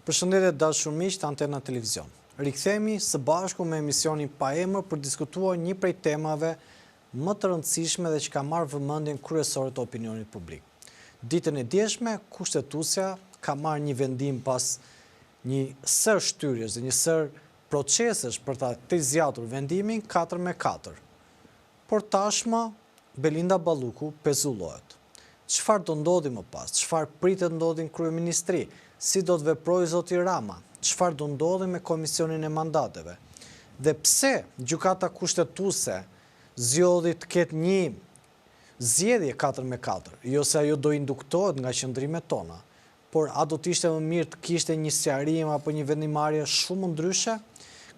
Përshëndetje të dashur miq të Antena Televizion. Rikthehemi së bashku me emisionin Pa Emër për të diskutuar një prej temave më të rëndësishme dhe që ka marrë vëmendjen kryesore të opinionit publik. Ditën e djeshme, Kushtetuesja ka marrë një vendim pas një sërë shtyrjesh dhe një sërë procesesh për ta tejzgjatur vendimin 4 me 4. Por tashmë Belinda Balluku pezullohet. Çfarë do ndodhi më pas? Çfarë pritet të ndodhi në kryeministri? Si do të veprojë zoti Rama? Çfarë do ndodhi me Komisionin e Mandateve? Dhe pse Gjykata Kushtetuese zgjodhi të ketë një zgjedhje 4 me 4? Jo se ajo do induktohet nga qëndrimet tona, Por a do të ishte më mirë të kishte një sqarim apo një vendimmarrje shumë më ndryshe?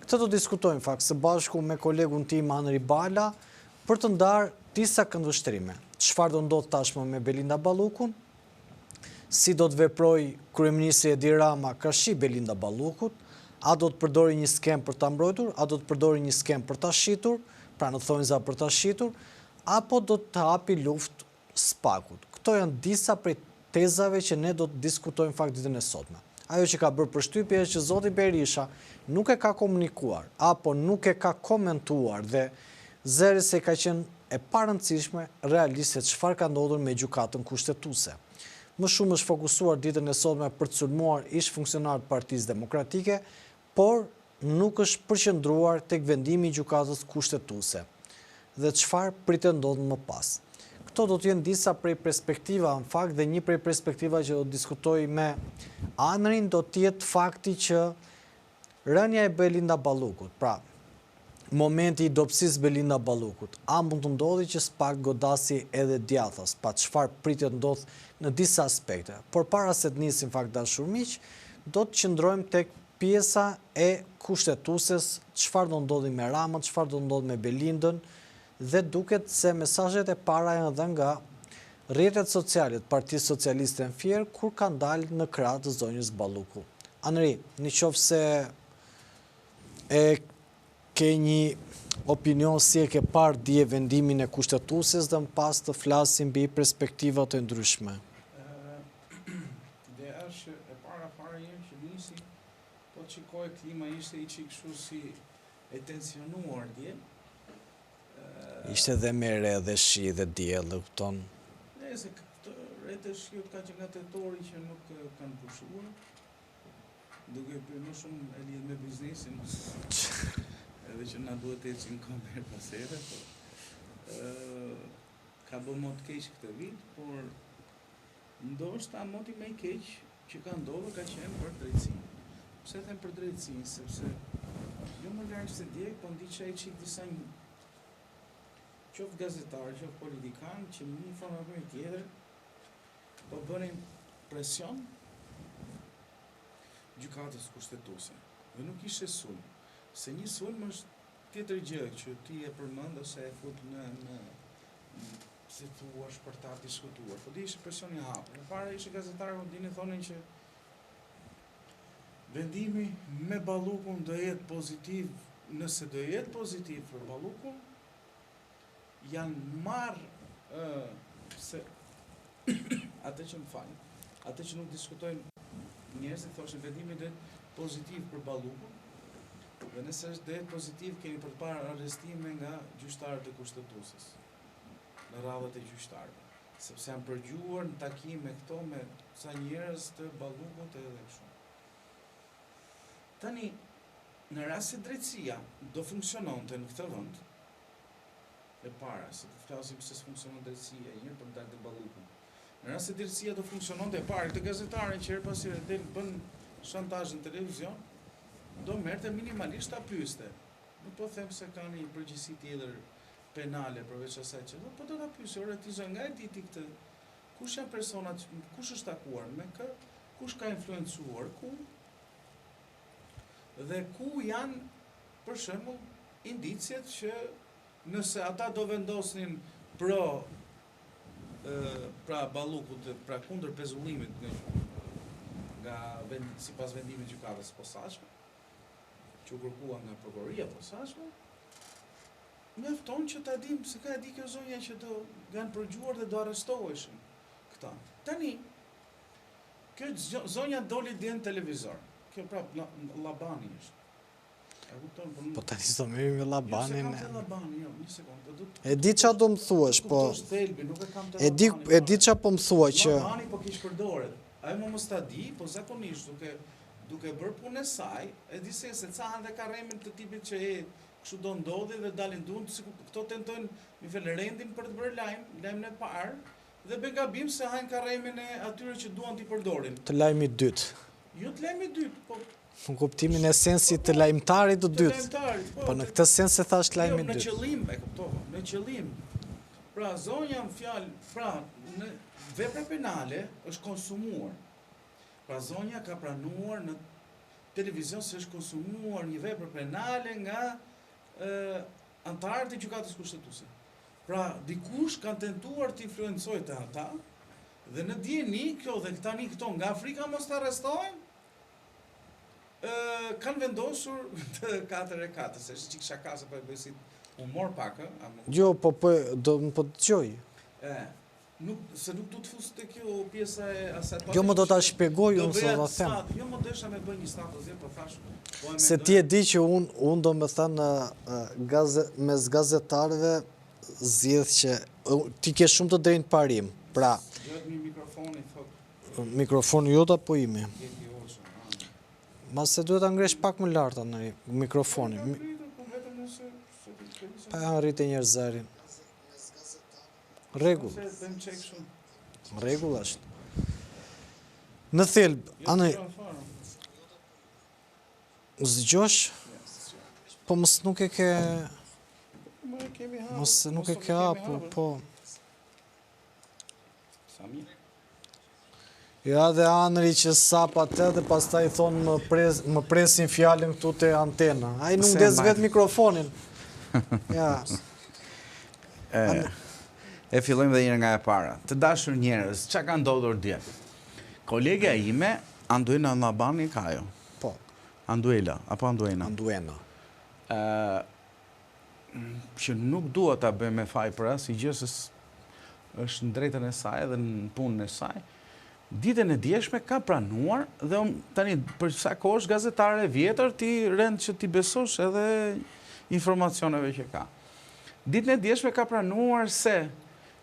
Këtë do diskutojmë në fakt së bashku me kolegun tim Anri Bala për të ndarë disa këndvështrime. Çfarë do ndodhë tashmë me Belinda Ballukun? Si do të veprojë kryeministri Edi Rama karshi Belinda Ballukut? A do të përdori një skemë për ta mbrojtur? A do të përdori një skemë për ta shitur? Pra në thonjza për ta shitur? Apo do të hapi luftë SPAK-ut. Këto janë disa prej tezave që ne do të diskutojmë në fakt ditën e sotme. Ajo që ka bërë përshtypje është që zoti Berisha nuk e ka komunikuar apo nuk e ka komentuar dhe zëre se ka qenë e parëndësishme realisht se çfarë ka ndodhur me Gjykatën Kushtetuese. Më shumë është fokusuar ditën e sotme për të sulmuar ish-funksionarë të Partisë Demokratike, por nuk është përqendruar tek vendimi i Gjykatës Kushtetuese dhe çfarë pritet ndodhë më pas. Këto do të jenë disa prej perspektiva në fakt dhe një prej perspektiva që do të diskutoj me Anrin do të jetë fakti që rënia e Belinda Ballukut, pra momenti i dobësisë Belinda Ballukut, a mund të ndodhi që SPAK godasi edhe djathtas, pa çfarë pritet ndodhë në disa aspekte. Por para se të nisim në fakt dashur miq, do të qëndrojmë tek pjesa e kushtetueses, çfarë do ndodhi me Ramën, çfarë do ndodhi me Belindën, dhe duket se mesazhet e para janë dhënë nga rrjetet sociale të Partisë Socialiste në Fier, kur kanë dalë në krah të zonjës Balluku. Anri, në qoftë se e ke një opinion si e ke parë dje vendimin e kushtetueses dhe më pas të flasim mbi perspektivat e ndryshme. Ideja është që e para fare një që nisi, po të shikoj klima ishte i çik kështu si e tensionuar dje. Ishte dhe me re dhe shi dhe diell, e kupton? Nëse këtë retë e shiut ka që nga tetori që nuk kanë pushuar, duke për më shumë e lidh me biznesin, edhe që na duhet të ecim këmbë herë pas here, po, ka bë mot keq këtë vit, por ndoshta moti më i keq që ka ndodhur ka qenë për drejtësinë. Pse them për drejtësinë? Sepse jo më larg se dje, po ndiqja i çik disa një qoftë gazetarë, qoftë politikan, që në një formë apo një tjetër po bënin presion gjykatës kushtetuese. Dhe nuk ishte sulm. Se një sulm është tjetër gjë që ti e përmend ose e fut në në si thuash për ta diskutuar. Po di ishte presion i hapur. Në para ishte gazetarë po dini thonin që vendimi me Ballukun do jetë pozitiv, nëse do jetë pozitiv për Ballukun, janë marrë ë se atë që më falni, atë që nuk diskutojnë njerëzit thoshin vendimi do jetë pozitiv për Ballukun. Dhe nëse është do jetë pozitiv, kemi për të parë arrestime nga gjyqtarët e kushtetuesës në radhët e gjyqtarëve, sepse janë përgjuar në takime këto me ca njerëz të Ballukut edhe kështu. Tani, në rast se drejtësia do funksiononte në këtë vend, e para, se të flasim pse s'funksionon drejtësia, një herë për të dalë te Balluku. Në rast se drejtësia do funksiononte e para, këtë gazetaren që herë pas here del bën shantazh në televizion, do merrte minimalisht ta pyeste. Nuk po them se ka një përgjegjësi tjetër penale përveç asaj që do, po do ta pyeste, ore ti zonjë, nga e di ti këtë? Kush janë personat, kush është takuar me kë, kush ka influencuar ku? Dhe ku janë për shembull indiciet që nëse ata do vendosnin pro pra Ballukut, pra kundër pezullimit nga nga vend, sipas vendimit të gjykatës së posaçme, që u kërkua nga prokuroria e posaçme. Mjafton që ta dimë se ka e di kjo zonja që do janë përgjuar dhe do arrestoheshin këta. Tani, kjo zonja doli dje në televizor. Kjo prap Llabani është. E kupton, po Po tani s'do merremi me Llabanin. Jo, s'e kam te Llabani, jo, një sekondë. Po do E di ça do më thuash, po. Thelbi, nuk e kam te E di e di ça po më thua që Llabani po keqpërdoret. Ajo më mos ta di, po zakonisht duke duke bërë punën e saj, e di se se ca hanë dhe karremin të tipit që e Kështu do ndodhi dhe dalin duan sikur këto tentojnë me fjalë rendin për të bërë lajm, lajmin e parë dhe bëjnë gabim se hajnë karremin e atyre që duan t'i përdorin. Të lajmit dytë. Jo të lajmit dytë, po Në kuptimin e sensit të lajmëtarit të dytë. Të lajmëtarit, po. Po në këtë sens e thashë të lajmit jo, dytë. Në qëllim, e kuptova, në qëllim. Pra zonja në fjalë, pra në vepra penale është konsumuar. Pra zonja ka pranuar në televizion se është konsumuar një vepër penale nga anëtarët e Gjykatës Kushtetuese. Pra, dikush ka tentuar të influencojë te ata dhe në dijeni kjo dhe tani këto nga frika mos të arrestohen, ë kanë vendosur të 4 e 4, se është çik shaka se po e bëj si humor pak, ë, a më Jo, po po do po dëgjoj. E, Nuk, se nuk du të fus te kjo pjesa e asaj Jo, më do ta shpjegoj unë se do them. Jo, më desha me bëj një status, jo, po thash, po e Se ti e di që unë, unë do me thënë, gaze, mes gazetarëve zgjidh që, ti ke shumë të drejtë parim, pra... Gjëtë mi mikrofoni, thot. Mikrofoni jot apo imi? Ma se duhet ta ngresh pak më lart anë mikrofonin. Po, pa e rrite njëherë zërin. Rregull. Rregull është. Në thelb, jo, anë S'dëgjosh? Po mos nuk e ke Mos nuk e ke hapur, po. Sa mirë. Ja dhe Anri që sap atë dhe pastaj thonë më, pres, më presin fjalën këtu te antena. Ai nuk ndez vetë mikrofonin. Ja. E, e fillojmë dhe njëherë nga e para. Të dashur njerëz, ça ka ndodhur dje? Kolegja ime, Anduena Llabani ka ajo. Po. Anduela, apo Anduena? Anduena. Ë që nuk dua ta bëj me faj për asnjë gjë se është në drejtën e saj dhe në punën e saj. Ditën e djeshme ka pranuar dhe um, tani për sa kohë është gazetare e vjetër ti rend që t'i besosh edhe informacioneve që ka. Ditën e djeshme ka pranuar se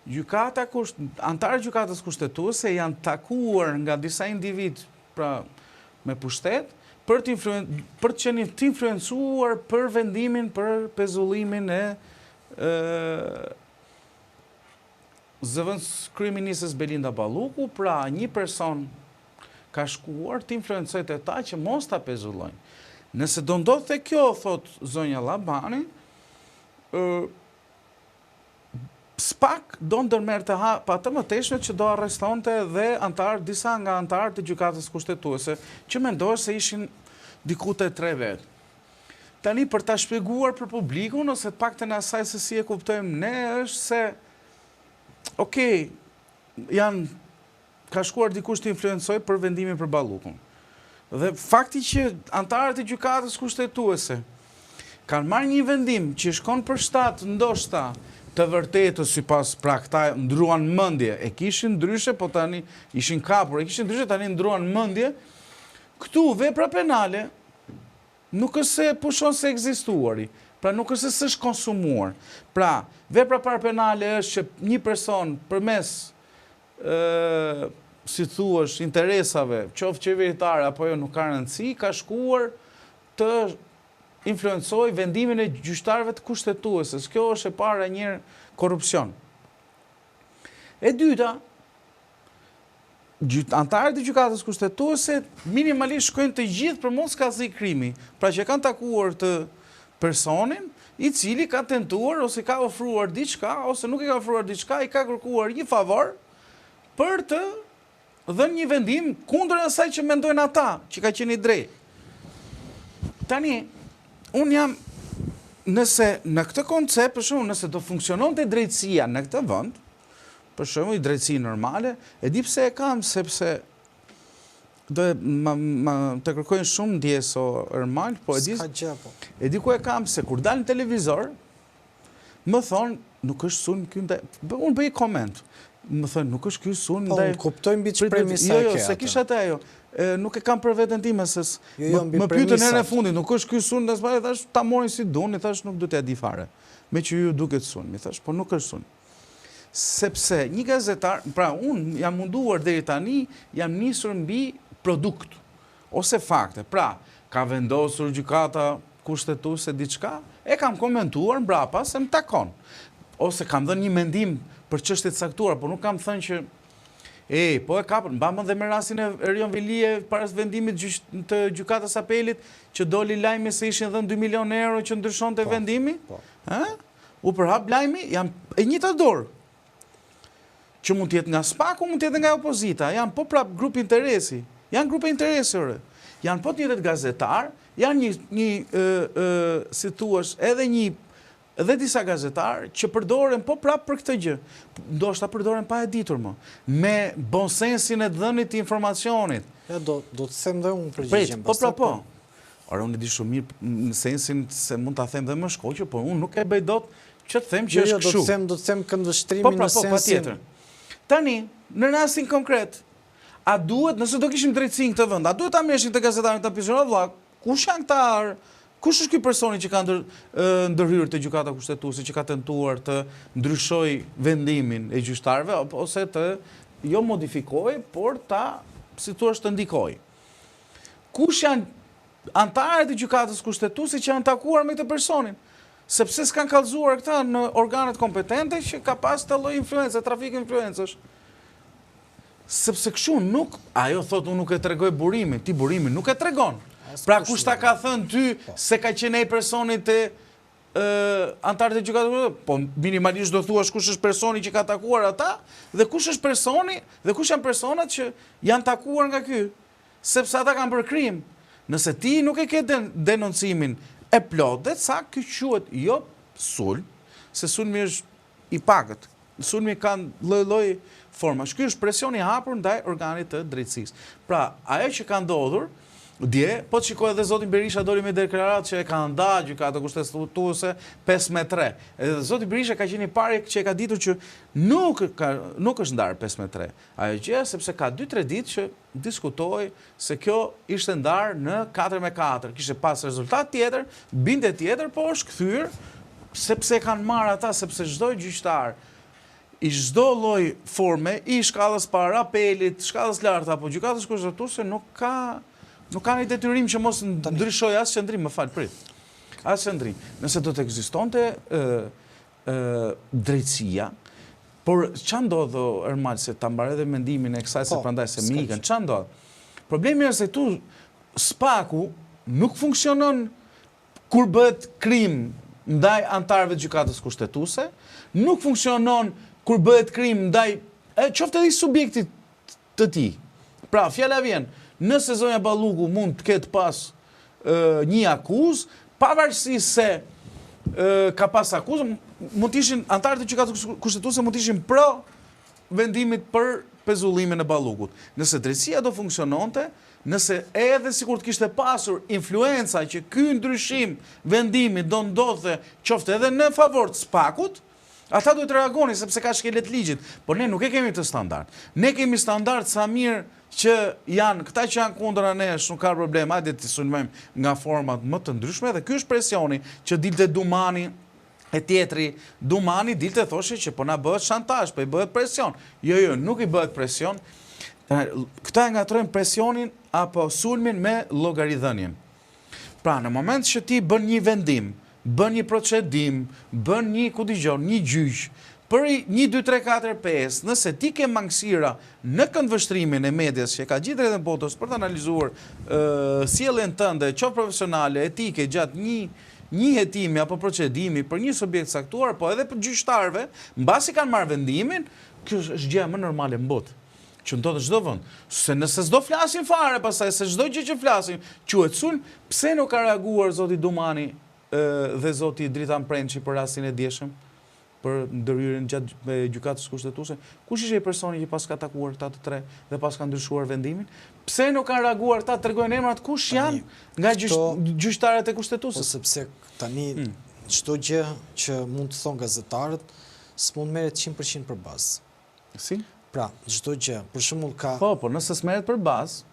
gjykata kusht, anëtarët e gjykatës kushtetuese janë takuar nga disa individë pra me pushtet, për të influen, për të qenë të influencuar për vendimin për pezullimin e ë zëvendëskryeministres Belinda Balluku, pra një person ka shkuar të influencojë te ta që mos ta pezullojnë. Nëse do ndodhte kjo, thotë zonja Llabani, ë SPAK do ndërmerrte hapa të mëtejshme që do arrestonte dhe anëtarë, disa nga anëtarët e Gjykatës Kushtetuese, që mendohet se ishin diku te tre vetë. Tani për ta shpjeguar për publikun ose të paktën asaj se si e kuptojmë ne është se ok, janë ka shkuar dikush të influencojë për vendimin për Ballukun. Dhe fakti që anëtarët e gjykatës kushtetuese kanë marrë një vendim që shkon për shtat ndoshta të vërtetës sipas pra këta ndruan mendje, e kishin ndryshe, po tani ishin kapur, e kishin ndryshe, tani ndruan mendje. Këtu vepra penale nuk është se pushon së ekzistuari, pra nuk është se s'është konsumuar. Pra, vepra parë penale është që një person përmes si thuash, interesave, qoftë qeveritare apo jo, nuk ka rëndësi, ka shkuar të influencojë vendimin e gjyqtarëve të kushtetueses. Kjo është e para njëherë korrupsion. E dyta, anëtarët e gjykatës kushtetuese minimalisht shkojnë të gjithë për mos kazi krimi, pra që kanë takuar të personin, i cili ka tentuar ose ka ofruar diçka ose nuk i ka ofruar diçka, i ka kërkuar një favor për të dhënë një vendim kundër asaj që mendojnë ata, që ka qenë i drejtë. Tani, unë jam nëse në këtë koncept, për shembull, nëse do funksiononte drejtësia në këtë vend, për shembull, drejtësi normale, e di pse e kam, sepse do e ma, ma, të kërkojnë shumë ndjesë o Ermal, po e di S'ka gjë, po. E di ku e kam se kur dal në televizor. Më thonë, nuk është sulm ky ndaj unë bëj koment. Më thonë, nuk është ky sulm po, ndaj. Po, kuptoj mbi ç'premisa jo, jo, s'e kisha atë ajo. Nuk e kam për veten time se jo, jo, më pyetën herën e fundit, nuk është ky sulm ndaj SPAK, thash ta marrin si doni, thash nuk do t'ia di fare. Meqë ju duket sulm, i thash, po nuk është sulm. Sepse një gazetar, pra unë jam munduar deri tani, jam nisur mbi produkt ose fakte. Pra, ka vendosur gjykata kushtetuese diçka, e kam komentuar mbrapa se më takon. Ose kam dhënë një mendim për çështje të caktuara, por nuk kam thënë që Ej, po e kapën, mban mend dhe me rastin e Erion Veliaj para vendimit të gjykatës apelit që doli lajmi se ishin dhënë 2 milionë euro që ndryshonte po, vendimi? Po. Ë? U përhap lajmi, janë e njëjta dorë. Që mund të jetë nga SPAK-u, mund të jetë nga opozita, janë po prap grup interesi. Janë grupe interesi ore. Janë po të njëjtët gazetarë, janë një një ë ë si thuash, edhe një dhe disa gazetarë që përdoren po prap për këtë gjë. Ndoshta përdoren pa e ditur më. Me bon sensin e dhënit të informacionit. Ja do do të them dhe unë përgjigjen po pra po. Ore unë e di shumë mirë në sensin se mund ta them dhe më shkoqur, por unë nuk e bëj dot që të them që jo, jo, është kështu. Do të them, do të them këndvështrimin po, pra, në po, sensin. Patjetër. Tani, në rastin konkret, a duhet, nëse do kishim drejtësi në këtë vend, a duhet ta merrshin këtë gazetarin ta pyesnin, o vëlla, kush janë këta Kush është ky personi që ka ndër, ndërhyrë te gjykata kushtetuese, që ka tentuar të ndryshojë vendimin e gjyqtarëve ose të jo modifikojë, por ta, si thua, të ndikojë? Kush janë anëtarët e gjykatës kushtetuese që janë takuar me këtë personin? Sepse s'kanë kallëzuar këta në organet kompetente që ka pas këtë lloj influence, trafik influencash. Sepse kështu nuk, ajo thotë unë nuk e tregoj burimin, ti burimin nuk e tregon. Pra kush ta ka thënë ty po. se ka qenë ai personi te anëtarët e gjykatës, po minimalisht do thuash kush është personi që ka takuar ata dhe kush është personi dhe kush janë personat që janë takuar nga ky. Sepse ata kanë bërë krim. Nëse ti nuk e ke denoncimin e plotë dhe ca, ky quhet jo sulm, se sulmi është i pakët. Sulmi ka lloj-lloj formash. Ky është presion i hapur ndaj organit të drejtësisë. Pra, ajo që ka ndodhur dje, po të shikoj edhe zotin Berisha doli me deklaratë që e ka nda gjykata kushtetuese 5 me 3. Edhe zoti Berisha ka qenë i pari që e ka ditur që nuk ka nuk është ndarë 5 me 3. Ajo gjë sepse ka 2-3 ditë që diskutohej se kjo ishte ndarë në 4 me 4, kishte pas rezultat tjetër, bindje tjetër, po është kthyer sepse e kanë marrë ata, sepse çdo gjyqtar i çdo lloj forme, i shkallës parë, apelit, shkallës lartë apo gjykatës kushtetuese nuk ka nuk ka një detyrim që mos ndryshojë as qëndrim, më fal, prit. As qëndrim. Nëse do të ekzistonte ë ë drejtësia, Por ça ndodh o Ermal se ta mbaroj edhe mendimin e kësaj se po, prandaj se më ikën. Ça ndodh? Problemi është se këtu SPAK-u nuk funksionon kur bëhet krim ndaj anëtarëve të gjykatës kushtetuese, nuk funksionon kur bëhet krim ndaj e, qoftë edhe i subjektit të tij. Pra, fjala vjen, nëse zonja Balluku mund të ketë pas një akuzë, pavarësisht se ka pas akuzë, mund të ishin anëtarët e gjykatës kushtetuese mund të ishin pro vendimit për pezullimin e Ballukut. Nëse drejtësia do funksiononte, nëse edhe sikur të kishte pasur influenca që ky ndryshim vendimi do ndodhte qoftë edhe në favor të SPAK-ut, Ata duhet të reagonin sepse ka shkelje të ligjit, por ne nuk e kemi këtë standard. Ne kemi standard sa mirë që janë këta që janë kundra nesh, nuk ka problem, hajde t'i sulmojmë nga format më të ndryshme dhe ky është presioni që dilte Dumani e tjetri, Dumani dilte thoshte që po na bëhet shantazh, po i bëhet presion. Jo, jo, nuk i bëhet presion. Këta e ngatërrojnë presionin apo sulmin me llogaridhënien. Pra, në moment që ti bën një vendim, bën një procedim, bën një, ku dëgjon, një gjyq, për 1, 2, 3, 4, 5, nëse ti ke mangësira në këndvështrimin e medias që ka gjithë drejtën e botës për të analizuar sjelljen tënde, qoftë profesionale, etike, gjatë një një hetimi apo procedimi për një subjekt caktuar, po edhe për gjyqtarëve, mbasi kanë marrë vendimin, kjo është gjëja më normale në botë. Që ndodh në çdo vend. Se nëse s'do flasim fare pastaj, se çdo gjë që flasim quhet sulm, pse nuk ka reaguar zoti Dumani dhe zoti Dritan Prençi për rastin e djeshëm, për ndërhyrjen gjatë gjykatës kushtetuese? Kush ishte ai personi që paska takuar këta të tre dhe paska ndryshuar vendimin? Pse nuk kanë reaguar këta, tregojnë emrat kush janë nga gjyqtarët e kushtetueses? Po sepse tani hmm. Çdo gjë që mund të thonë gazetarët, s'mund merret 100% për bazë. Si? Pra, çdo gjë, për shembull ka Po, po, nëse s'merret për bazë,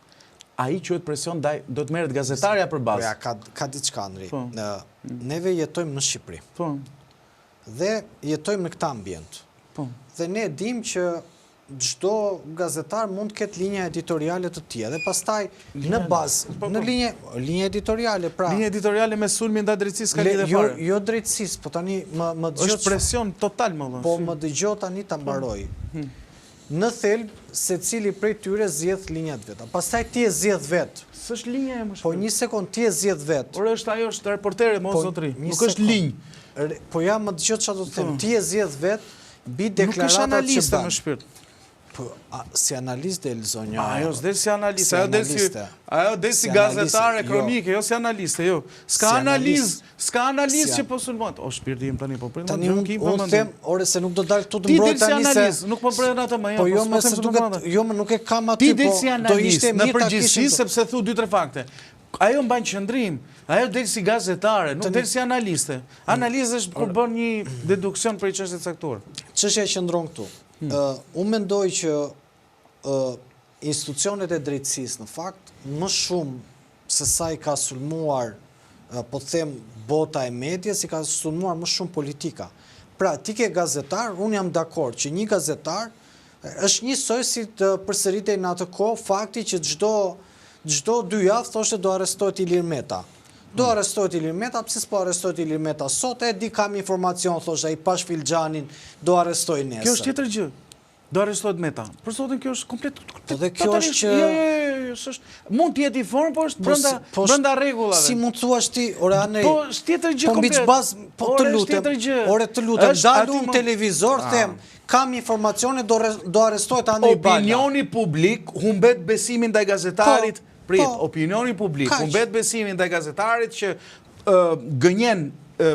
ai quhet presion ndaj do të merret gazetarja për bazë. Po ja, ka ka diçka Andri. Po. Në neve jetojmë në Shqipëri. Po. Dhe jetojmë në këtë ambient. Po. Dhe ne dimë që çdo gazetar mund të ketë linja editoriale të tija dhe pastaj në bazë, po, në po. linja, linja editoriale, pra... Linja editoriale me sulmin ndaj drejtësisë s'ka lidhje jo, fare. Jo drejtësisë, po tani më, më dëgjo... Është presion total, më Po më dëgjo tani ta po. mbaroj. Hmm. Në thelb, secili prej tyre zgjedh linjat e veta. Pastaj ti e zgjedh vetë. S'është linja e më shpejt. Po një sekond, ti e zgjedh vetë. Ore është ajo është reportere, mo po, zotri. Nuk është linjë. Po ja më dëgjo çfarë do të them. Ti e zgjedh vetë Mbi deklaratat që bën. Nuk është shpirt. Po, si analist del zonja. Ajo s'del si analiste, ajo del si ajo del si gazetare jo. kronike, jo si analiste, jo. S'ka analizë, s'ka analizë që po sulmohet. O shpirti im tani po prit, tani unë unë them, ore se nuk do dal këtu të mbroj tani se nuk po mbroj atë më, jo. Po jo, po më se duket, jo më nuk e kam aty, po do ishte mirë ta kishim. Në përgjithësi sepse thu dy tre fakte. Ajo mban qëndrim, ajo del si gazetare, nuk del si analiste. Analizë është kur bën një deduksion për një çështje të caktuar. Çështja qëndron këtu. Hmm. Unë mendoj që institucionet e drejtësisë në fakt më shumë se sa i ka sulmuar po them bota e medias, i ka sulmuar më shumë politika. Pra, ti ke gazetar, unë jam dakord që një gazetar Është njësoj si të përsëritej në atë kohë fakti që çdo çdo dy javë thoshte do arrestohet Ilir Meta. Do hmm. arrestohet Ilir Meta, pse s'po arrestohet Ilir Meta sot? E di kam informacion, thoshte ai pash filxhanin, do arrestoj nesër. Kjo është tjetër gjë. Do arrestohet Meta. Për zotin kjo është komplet po dhe kjo është që jo, jo, jo, jo, s'është. Mund të jetë i formë, po është po brenda po brenda rregullave. Si mund të thuash ti, ore Andri? Po është tjetër gjë po mbi komplet. Po po të lutem. Ore të lutem, dal unë televizor ah. them, Kam informacione do do arrestohet Andri Bala. Opinioni publik humbet besimin ndaj gazetarit, po, prit, po, opinioni publik humbet besimin ndaj gazetarit që gënjen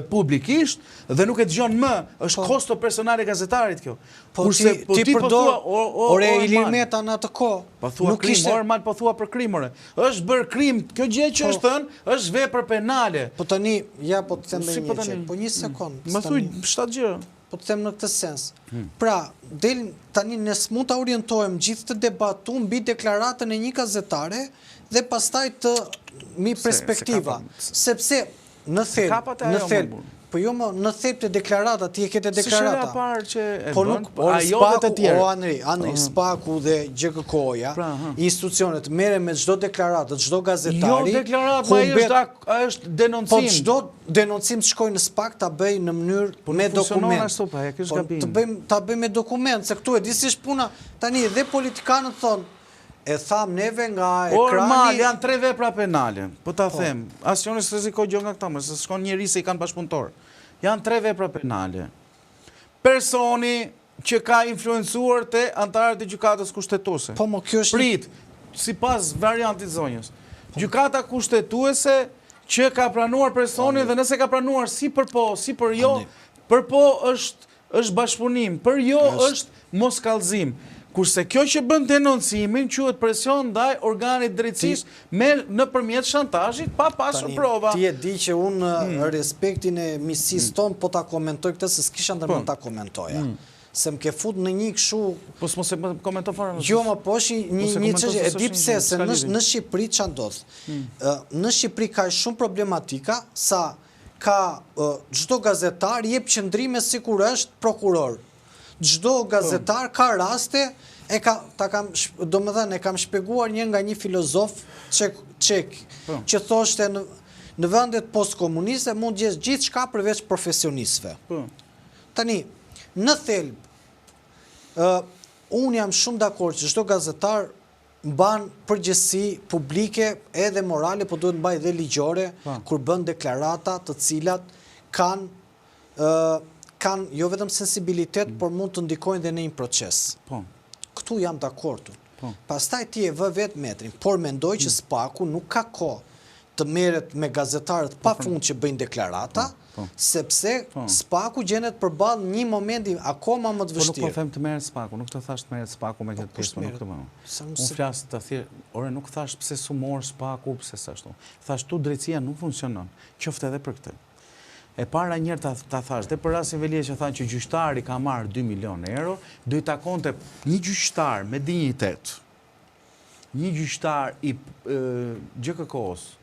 publikisht dhe nuk e dëgjon më, është po. kosto personale e gazetarit kjo. Po Kurse, ti, po ti, ti po thua, o, o, ore Ilir Meta në atë kohë. Po thua nuk krim, ishte... normal po thua për krim, ore. Është bërë krim, kjo gjë që po. është thënë, është vepër penale. Po tani, ja po të them si po një gjë, po një mm. sekond. Më thuj shtatë gjëra. Po të them në këtë sens. Hmm. Pra, del tani ne s'mund ta orientojmë gjithë këtë debat tu mbi deklaratën e një gazetare dhe pastaj të mi perspektiva. Sepse në thelb, në thelb, po jo më në thelb të deklarata, ti e ke te deklarata. Si parë që e po nuk, po ajo dhe të tjerë. O Andri, Andri, po. Spaku dhe GJKKO-ja, pra, institucionet merren me çdo deklaratë, çdo gazetari. Jo deklaratë, po është është denoncim. Po çdo denoncim të shkojë në SPAK ta bëjë në mënyrë po me dokument. Ashtu, pa, e po, të bëjmë ta bëjmë me dokument, se këtu e di si është puna. Tani dhe politikanët thonë, e thamë neve nga ekrani. Normal, janë tre vepra penale. Po ta po. them, asnjëri s'rrezikon gjë nga këta, më se s'shkon njeri se i kanë bashkëpunëtor. Janë tre vepra penale. Personi që ka influencuar te anëtarët e Gjykatës Kushtetuese. Po, mo, kjo është Prit, sipas variantit zonjës. Po. Gjykata Kushtetuese që ka pranuar personin dhe nëse ka pranuar si për po, si për jo, për po është është bashkëpunim, për jo është moskallëzim. Kurse kjo që bën denoncimin quhet presion ndaj organit të drejtësisë me nëpërmjet shantazhit pa pasur prova. Ti e di që unë në hmm. respektin e miqësisë hmm. tonë po ta komentoj këtë se s'kisha ndërmend hmm. ta komentoja. Se më ke fut në një kështu Po s'mos e komento fare. Jo, më po është një një çështje, e di pse se në në Shqipëri ça ndodh. Në Shqipëri ka shumë problematika sa ka çdo gazetar jep qëndrime sikur është prokuror. Çdo gazetar ka raste e ka ta kam domethënë e kam shpjeguar një nga një filozof çek çek po. që thoshte në në vendet postkomuniste mund të gjesh gjithçka përveç profesionistëve. Po. Tani, në thelb, ë unë jam shumë dakord që çdo gazetar mban përgjegjësi publike edhe morale, po duhet mbajë dhe ligjore po. kur bën deklarata të cilat kanë kanë jo vetëm sensibilitet, mm. por mund të ndikojnë dhe në një proces. Po. Këtu jam dakord unë. Po. Pastaj ti e vë vetë metrin, por mendoj që mm. Spaku nuk ka kohë të merret me gazetarët po, pa po. fund që bëjnë deklarata, po, sepse Spaku gjendet përballë një momenti akoma më të vështirë. Po nuk po them të merret Spaku, nuk të thashë të merret Spaku me këtë pjesë, nuk të më. Unë flas të thjesht, ore nuk thashë pse s'u mor Spaku, pse s'ashtu. Thashë tu drejtësia nuk funksionon, qoftë edhe për këtë. E para njëherë ta ta thashë, dhe për rastin Veliaj që thanë që gjyqtari ka marrë 2 milionë euro, do i takonte një gjyqtar me dinjitet, një gjyqtar i GJKKO-s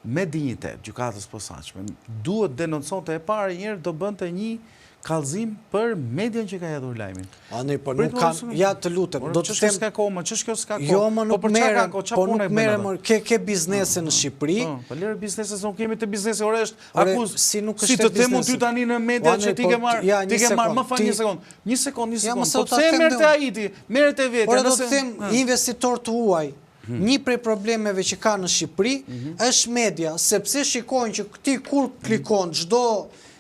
me dinjitet, gjykatës posaçme, duhet denonconte e para njëherë do bënte një kallëzim për median që ka hedhur lajmin. Ani, po nuk kanë, ja të lutem, do të them... S'ka kohë, më, ç'është kjo s'ka kohë? Jo, më nuk po merrem, po nuk merrem, ke, ke biznese në Shqipëri. Po, po lëre biznese, se nuk kemi të biznese, ore është akuzë. Si nuk është Si të them unë ty tani në media që ti po, ke marrë, ti ke marrë, më fal një sekondë, një sekondë, një sekondë, po pse merr te ai ti, merre te vetja, Ore, do të them, investitor të huaj, hmm. Një prej problemeve që ka në Shqipëri mhm. është media, sepse shikojnë që ti kur klikon çdo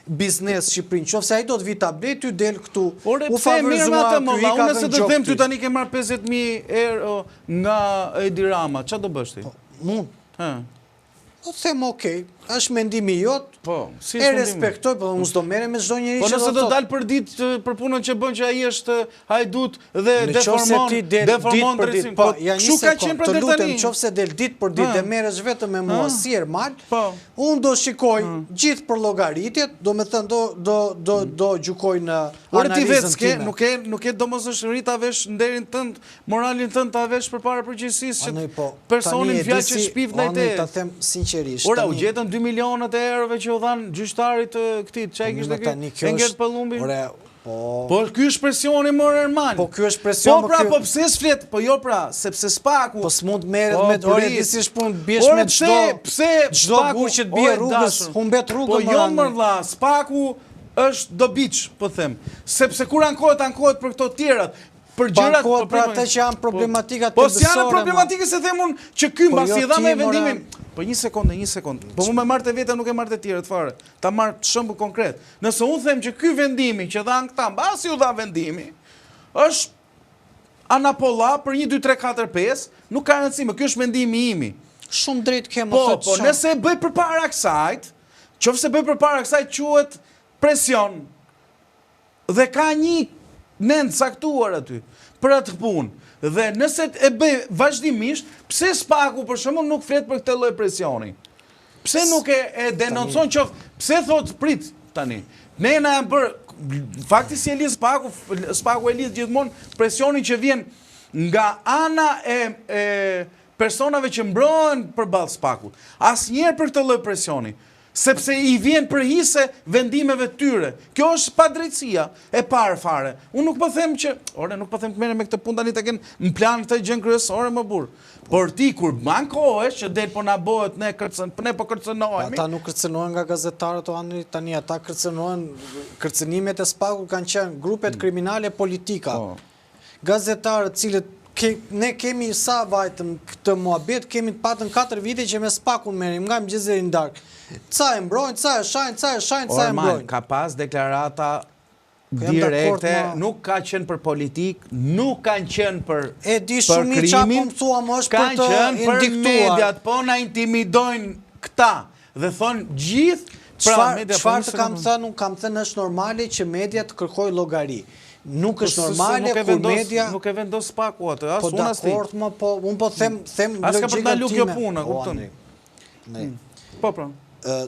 biznes Shqipëri, në qoftë se ai do të vijë ta blejë, ty del këtu, Ore, u pse e merr me atë më, unë nëse do të them ty tani ke marrë 50.000 euro nga Edi Rama, ça do bësh ti? Po, mund. Hë. Do të them, okej, është mendimi jot, po, si e respektoj, po unë s'do merrem me çdo njeri po, që do të thotë. Po nëse do dalë për ditë për punën që bën që ai është hajdut dhe deformon, deformon drejtësinë. Po, ja një sekond, të lutem, në qoftë se del ditë për ditë dhe merresh vetëm me mua si Ermal, po. unë do shikoj gjithë përllogaritjet, domethënë do do do do gjykoj në analizën time. Nuk e nuk e domosdoshmëri ta vesh nderin tënd Moralin tënd ta vesh përpara përgjegjësisë që po, personin fjalë që shpif ndaj teje. Ta them sinqerisht. Ora, u gjetën 2 milionët e eurove që u dhanë gjyqtarit të këtij, ça e kishte ky? Engert Pëllumbi. Ore, po. Po ky është presioni mor Ermal. Po ky është presion. Po pra, po pse s'flet? Po jo pra, sepse Spaku. Po s'mund të merret po, me ore di si është punë, biesh me çdo pse çdo gur që të bie rrugës, humbet rrugën. Po jo mor vlla, Spaku është dobiç, po them. Sepse kur ankohet, ankohet për këto tjerat. Për gjërat po për atë që janë po, problematika po, thelbësore. Po s'janë problematike se them unë që ky po mbasi jo e dha me vendimin. Po një sekondë, një sekondë. Po unë me marr te vetja nuk e marr te tjerët fare. Ta marr shembull konkret. Nëse unë them që ky vendimi që dhanë këta, mbasi u dha vendimi, është anapolla për 1 2 3 4 5, nuk ka rëndësi, më ky është mendimi imi. Shumë drejt ke më po, thotë. Po, po, nëse e bëj përpara kësaj, qoftë se bëj përpara kësaj quhet presion. Dhe ka një nen të caktuar aty për atë punë. Dhe nëse e bëj vazhdimisht, pse Spaku për shembull nuk flet për këtë lloj presioni? Pse nuk e, e denoncon qoftë, pse thotë prit tani? Ne na janë bërë fakti si e lidh Spaku, Spaku e lidh gjithmonë presionin që vjen nga ana e, e personave që mbrohen përballë Spakut. Asnjëherë për këtë lloj presioni. Sepse i vjen për hise vendimeve të tyre. Kjo është padrejtësia e parë fare. Unë nuk po them që, ore, nuk po them të merrem me këtë punë tani ta kenë në plan këtë gjënë kryesore më burrë. Por ti kur ankohesh që del po na bëhet ne kërcën, ne po kërcënohemi. Ata nuk kërcënohen nga gazetarët o Andri, tani ata kërcënohen, kërcënimet e SPAK-ut kanë qenë grupet hmm. kriminale politika. Po. Gazetarët të cilët ke, ne kemi sa vajtëm këtë muhabet, kemi të paktën 4 vite që me SPAK-un merrem nga mëngjesi deri në darkë. Ca e mbrojnë, ca e shajnë, ca e shajnë, ca e mbrojnë. Ka pas deklarata po direkte, nuk ka qenë për politikë, nuk kanë qenë për E di shumë mirë ça po më thua, më është për të indiktuar. Kanë qenë për mediat, po na intimidojnë këta. Dhe thonë gjithë, pra media po Çfarë të kam thënë, unë kam thënë është normale që media të kërkojë llogari. Nuk po, është normale kur media nuk e vendos SPAK-u atë, as po, unë as ti. Po dakord, më po unë po them them logjikën time. As ka për të ndalu kjo punë, kupton? Ne. Hmm. Po pra. Ë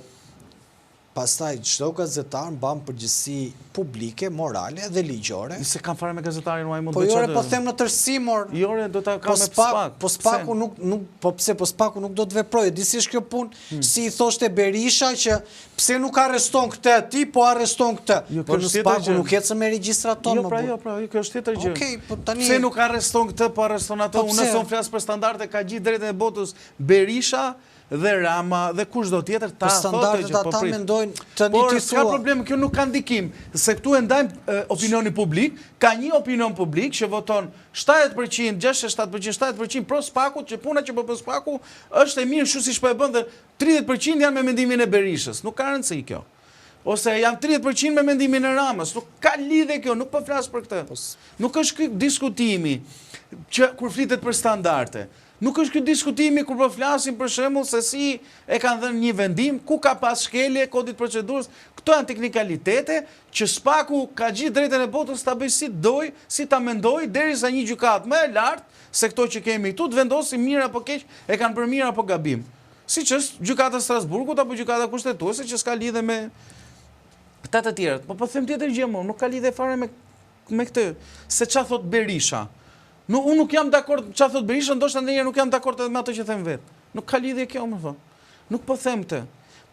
Pastaj çdo gazetar mban përgjegjësi publike, morale dhe ligjore. S'e kam fare me gazetarin uaj mund të Po jo, po them në tërësi mor. Jo, re, do ta kam po me SPAK. Po SPAK-u nuk nuk po pse po SPAK-u nuk do të veprojë. Di si është kjo punë? Hmm. Si i thoshte Berisha që pse nuk arreston këtë ti, po arreston këtë. Jo, po në SPAK-u nuk ecën me regjistrat tonë. Jo, pra, jo, pra, jo, kjo është tjetër gjë. Okej, po tani Pse nuk arreston këtë, po arreston atë? Po unë nëse unë flas për standarde ka gjithë drejtën e botës. Berisha dhe Rama dhe kushdo tjetër ta po thotë që po prit. mendojnë tani ti thua. Por s'ka problem, kjo nuk ka ndikim, se këtu e ndajmë opinionin publik, ka një opinion publik që voton 70%, 67%, 70% pro SPAK-ut, që puna që po bën SPAK-u është e mirë kështu siç po e bën dhe 30% janë me mendimin e Berishës. Nuk ka rëndësi kjo. Ose janë 30% me mendimin e Ramës. Nuk ka lidhje kjo, nuk po flas për këtë. Po nuk është ky diskutimi që kur flitet për standarde. Nuk është ky diskutimi kur po flasim për shembull se si e kanë dhënë një vendim, ku ka pas shkelje kodit procedurës, këto janë teknikalitete që SPAK-u ka gjithë drejtën e botës ta bëjë si të dojë, si ta mendojë, derisa një gjykatë më e lartë se këto që kemi këtu të vendosi mirë apo keq, e kanë bërë mirë apo gabim. Siç është gjykata e Strasburgut apo gjykata kushtetuese që s'ka lidhje me. Këta të tjerët, po po them tjetër gjë më, nuk ka lidhje fare me me këtë, se ça thot Berisha. Nuk, unë nuk jam dakord ça thot Berisha, ndoshta ndonjëherë nuk jam dakord edhe me ato që them vetë. Nuk ka lidhje kjo, më thonë. Nuk po them këtë.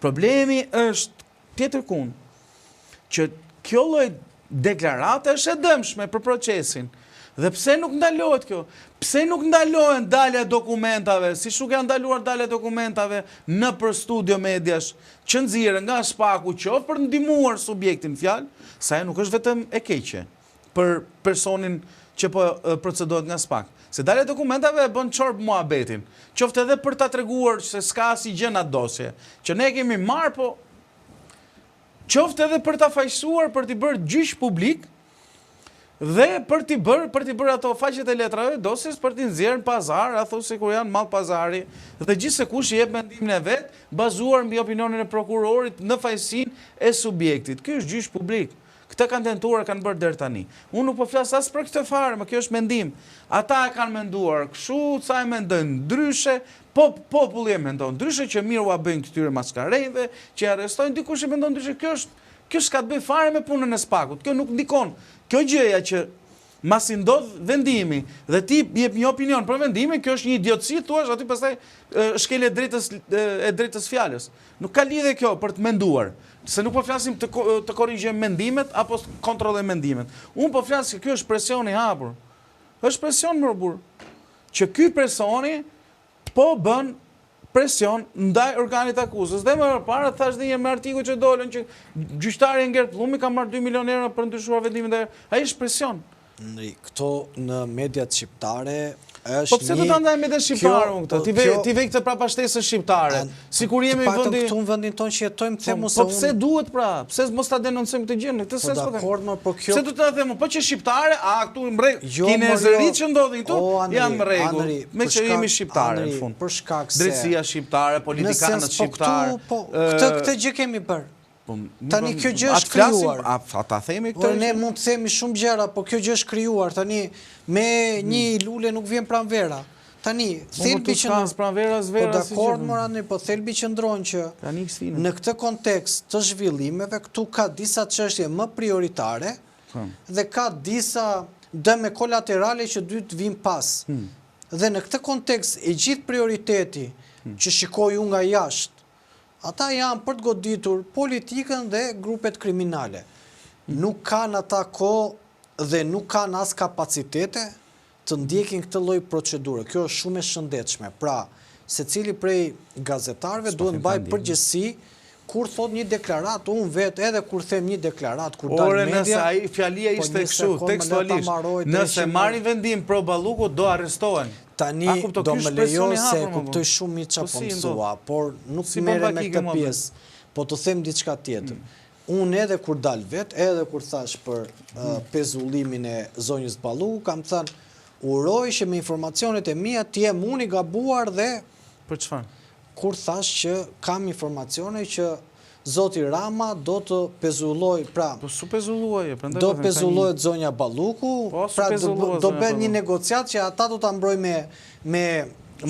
Problemi është tjetër kun, që kjo lloj deklarate është e dëmshme për procesin. Dhe pse nuk ndalohet kjo? Pse nuk ndalohen dalja e dokumentave, siç nuk janë ndaluar dalja e dokumentave nëpër studio mediash, që nxirren nga SPAK-u qoftë për të ndihmuar subjektin në fjalë, se ajo nuk është vetëm e keqe për personin që po procedohet nga SPAK. Se dalja e dokumentave e bën çorbë muhabetin, qoftë edhe për ta treguar se s'ka asnjë gjë në atë dosje, që ne e kemi marrë, po qoftë edhe për ta fajësuar, për t'i bërë gjyq publik dhe për t'i bërë, për t'i bërë ato faqet e letrave dosjes për t'i nxjerrë në pazar, a thu sikur janë mall pazari dhe gjithsekush i jep mendimin e vet bazuar mbi opinionin e prokurorit në fajësinë e subjektit. Ky është gjyq publik. Këtë kanë tentuar e kanë bërë deri tani. Unë nuk po flas as për këtë fare, më kjo është mendim. Ata e kanë menduar kështu, ca e mendojnë ndryshe, po populli e mendon ndryshe që mirë ua bëjnë këtyre maskarenjve që i arrestojnë, dikush e mendon ndryshe. Kjo është kjo s'ka të bëjë fare me punën e SPAK-ut. Kjo nuk ndikon. Kjo gjëja që masi ndodh vendimi dhe ti jep një opinion për vendimin, kjo është një idiotësi, thua aty pastaj shkelje e drejtës e drejtës fjalës. Nuk ka lidhje kjo për të menduar. Se nuk po flasim të të korrigjojmë mendimet apo të kontrollojmë mendimet. Unë po flas se ky është presion i hapur. Është presion mor burrë. Që ky personi po bën presion ndaj organit të akuzës. Dhe më parë thash dhe një me artikuj që dolën që gjyqtari Engert Pëllumbi ka marrë 2 milion euro për ndryshuar vendimin ndaj. Ai është presion. Këto në mediat shqiptare është Po pse do ta ndaj mediat shqiptare unë këtë? Ti ve ti ve këtë prapashtesën shqiptare. Sikur jemi vendi këtu në vendin tonë që jetojmë them po, se Po pse duhet pra? Pse mos ta denoncojmë këtë gjë? Në këtë po sens po them. Po kjo Pse do ta them? Po që shqiptare, a këtu në rregull. Jo, Kinezërit jo. që ndodhin këtu janë në rregull. Me që jemi shqiptare në fund. Për shkak se drejtësia shqiptare, politikanët po shqiptarë. Po këtë këtë gjë kemi bërë. Po, Tani kjo gjë është krijuar. A, a ta themi këtë? Ne mund të themi shumë gjëra, po kjo gjë është krijuar. Tani me hmm. një lule nuk vjen pranvera. Tani po, thelbi që në pranvera s'vera po dakord Morani, po thelbi qëndron që në këtë kontekst të zhvillimeve këtu ka disa çështje më prioritare hmm. dhe ka disa dëme kolaterale që duhet të vijnë pas. Hmm. Dhe në këtë kontekst i gjithë prioriteti që shikoj unë nga jashtë Ata janë për të goditur politikën dhe grupet kriminale. Nuk kanë ata kohë dhe nuk kanë as kapacitete të ndjekin këtë lloj procedure. Kjo është shumë e shëndetshme. Pra, secili prej gazetarëve duhet të mbajë përgjegjësi kur thotë një deklaratë, unë vetë edhe kur them një deklaratë, kur dal në media... Ore, nëse ai fjalia po ishte kështu, tekstualisht, nëse marrin vendim pro Ballukut, do arrestohen. Tani do më lejosh se e kuptoj shumë mirë ça po më thua, por nuk merrem me këtë pjesë. Po të them diçka tjetër. Mm. Unë edhe kur dal vetë, edhe kur thashë për mm. pezullimin e zonjës Balluku, kam thënë, uroj që me informacionet e mia të jem unë i gabuar dhe... Për çfarë? Kur thashë që kam informacione që Zoti Rama do të pezullojë, pra... Po s'u pezullua ajo, prandaj po them. Do pezullohet zonja Balluku, po, pra do bëhet një negociatë që ata do ta mbrojnë me me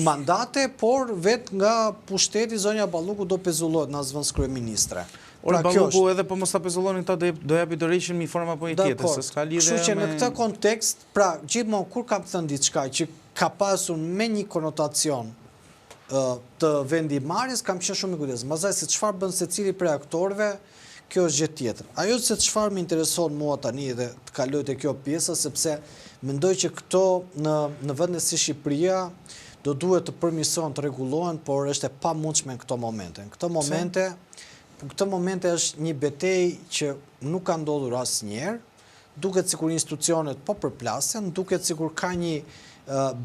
mandate, por vetë nga pushteti zonja Balluku do pezullohet në zëvendëskryeministre. Pra, Balluku edhe po mos ta pezullonin këta do do japi dorëheqjen në një formë apo një tjetër, se s'ka lidhje me Kështu që në këtë kontekst, pra gjithmonë kur kam thënë diçka që ka pasur me një konotacion të vendimmarrjes kam qenë shumë i kujdesshëm. Pastaj se çfarë bën secili prej aktorëve, kjo është gjë tjetër. Ajo se çfarë më intereson mua tani dhe të kaloj te kjo pjesa sepse mendoj që këto në në vende si Shqipëria do duhet të përmirësohen, të rregullohen, por është e pamundshme në këto momente. Në këto momente, në këto momente është një betejë që nuk ka ndodhur asnjëherë, Duket sikur institucionet po përplasen, duket sikur ka një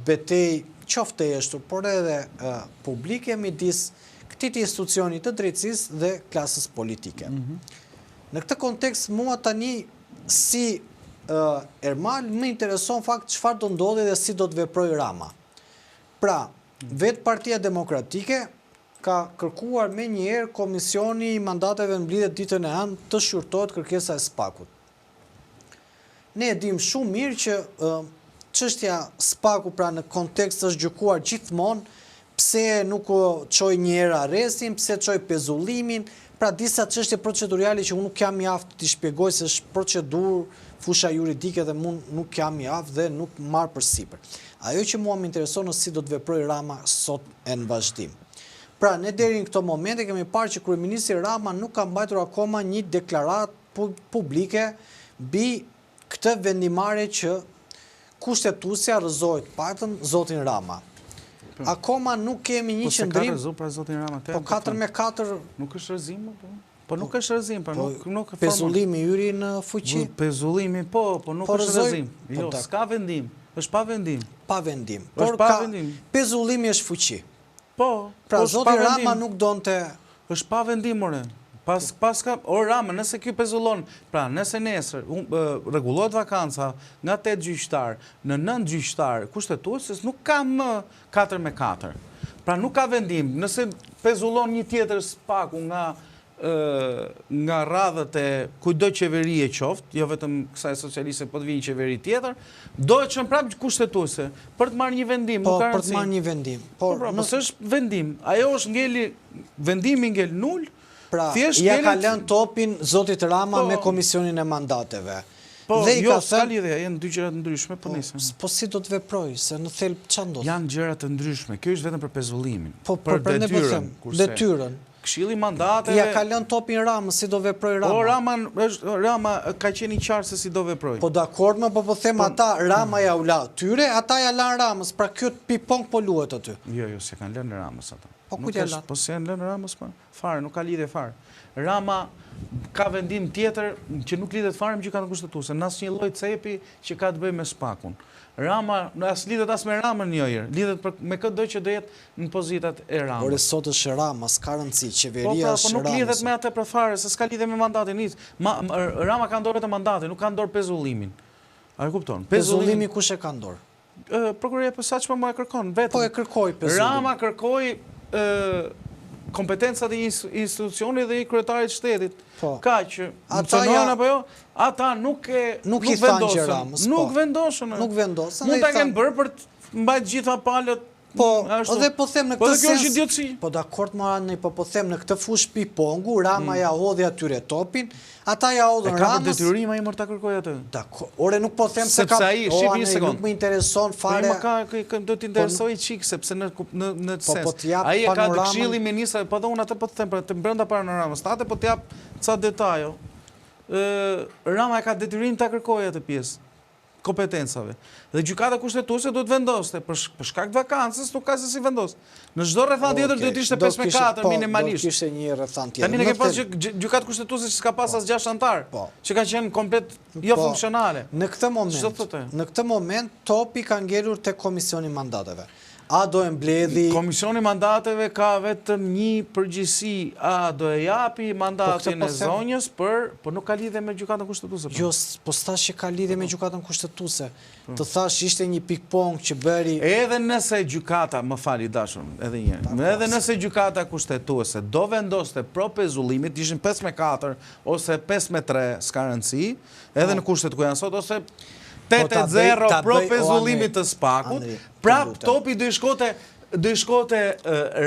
betejë qoftë të heshtur, por edhe publike midis këtij institucioni të drejtësisë dhe klasës politike. Mhm. Në këtë kontekst mua tani si Ermal më intereson fakt çfarë do ndodhi dhe si do të veprojë Rama. Pra, vetë Partia Demokratike ka kërkuar menjëherë Komisioni i Mandateve mblidhet ditën e hënë të shqyrtohet kërkesa e SPAK-ut. Ne e dimë shumë mirë që çështja SPAK-u pra në kontekst është gjykuar gjithmonë pse nuk çoi një herë arrestin, pse çoi pezullimin, Pra disa çështje proceduriale që unë nuk jam i aftë t'i shpjegoj se është procedurë, fusha juridike dhe mu nuk jam i aftë dhe nuk marr përsipër. Ajo që mua më intereson është si do të veprojë Rama sot e në vazhdim. Pra, ne deri në këto momente kemi parë që kryeministri Rama nuk ka mbajtur akoma një deklaratë publike mbi këtë vendimmarrje që Kushtetuesja rrëzoi të paktën zotin Rama. Po. Akoma nuk kemi një qëndrim. Po s'e ka rrëzu pra zotin Rama. Po 4 me 4 nuk është rrëzim, po. Po nuk është rrëzim, po nuk nuk Pezullimi hyri në fuqi. Pezullimi po, po nuk po është rrëzim. Po jo, s'ka vendim. Është pa vendim. Pa vendim. Por pa vendim. Pezullimi është fuqi. Po, pra po zoti Rama nuk donte Është pa vendim ore. Pas pas ka, o Rama, nëse ky pezullon, pra nëse nesër rregullohet vakanca nga 8 gjyqtar në 9 gjyqtar kushtetueses nuk ka më 4 me 4. Pra nuk ka vendim, nëse pezullon një tjetër SPAK-u nga nga radhët e kujtdo qeverie qoftë, jo vetëm kësaj socialiste, po të vijë një qeveri tjetër, do e çon prapë kushtetuese për të marrë një vendim, po, nuk ka rëndësi. Po, për të marrë një vendim. Po, po, pra, po s'është vendim. Ajo është ngeli vendimi ngel nul. Pra, thjesht ia ka lënë topin zotit Rama po, me komisionin e mandateve. Po, dhe i jo, ka thënë... s'ka lidhje, janë dy gjëra të ndryshme, po, po nisem. Po si do të veprojë, se në thelb ça ndodh? Janë gjëra të ndryshme, kjo është vetëm për pezullimin, po, për, për detyrën, po kurse. Detyrën. Këshilli i Mandateve Ia ka lënë topin Ramës, si do veprojë Rama? Po Rama është Rama ka qenë i qartë se si do veprojë. Po dakord më, po po them po, ata Rama ja u la atyre, ata ja lanë Ramës, pra kjo ping-pong po luhet aty. Jo, jo, s'e kanë lënë Ramës ata. Po kujt ja lanë? Po s'e kanë lënë Ramës po. Fare, nuk ka lidhje fare. Rama ka vendim tjetër që nuk lidhet fare me Gjykatën Kushtetuese, në asnjë lloj cepi që ka të bëjë me SPAK-un. Rama as lidhet as me Ramën jo, lidhet për me këdo që do jetë në pozitat e Ramës. Ore sot është Rama, s'ka rëndësi, qeveria po, pra, është po nuk Ramës. lidhet me atë për fare, se s'ka lidhje me mandatin. Nis. Ma, Rama ka në dorë vetëm mandatin, nuk ka në dorë pezullimin. A e kupton? Pezullimi kush e ka në dorë? Prokuroria e Posaçme më e kërkon vetëm. Po e kërkoi pezullimin. Rama kërkoi ë kompetencat e një institucioni dhe i kryetarit të shtetit. Po. Kaq, ata ja apo jo? Ata nuk e nuk, nuk i thanë gjë Ramës. Po. Nuk vendosën. Nuk vendosën. Mund ta kenë bërë për të mbajt gjitha palët Po, ashtu. dhe po them në po këtë sens. Po kjo është idiotësi. Po dakord më Andri, po po them në këtë fushë ping-pongu, Rama mm. ja hodhi atyre topin, ata ja hodhën Ramës. E ka për detyrim ai mor ta kërkojë atë. Dakord. Ore nuk po them se ka. Sepse ai, shih një sekond. Nuk më intereson po, fare. Po më ka ka do të po, interesojë çik sepse në në në po, sens. Po të jap ai e ka Këshilli i Ministrave, po dhe unë atë po të them, pra të brenda panoramës. Atë po të jap ca detajo. Ë Rama e ka detyrim ta kërkojë atë pjesë kompetencave. Dhe gjykata kushtetuese duhet të vendoste, për, për shkak të vakancës nuk ka se si vendos. Në çdo rrethanë tjetër duhet të ishte 5 me 4 po, minimalisht. Do të kishte një rrethanë tjetër. Tani ne kemi pas që gjykatë kushtetuese që s'ka pas po. as 6 anëtar, po. që ka qenë komplet jo po, funksionale. Në këtë moment, në këtë moment topi ka ngelur te Komisioni i Mandateve. A do e mbledhi... Komisioni i Mandateve ka vetëm një përgjegjësi, a do e japi po, mandatin po e zonjës për... Po nuk ka lidhje me gjykatën kushtetuese. Po. Jo, po s'thashë që ka lidhje me po. gjykatën kushtetuese. Po. Të thashë ishte një ping-pong që bëri... Edhe nëse gjykata, më fal i dashur, edhe një herë, edhe nëse gjykata kushtetuese do vendoste pro pezullimit, ishin 5 me 4 ose 5 me 3, s'ka rëndësi, edhe në kushtet ku janë sot, ose 8-0 po pro pezullimit të SPAK-ut, prap topi do i shkote do i shkote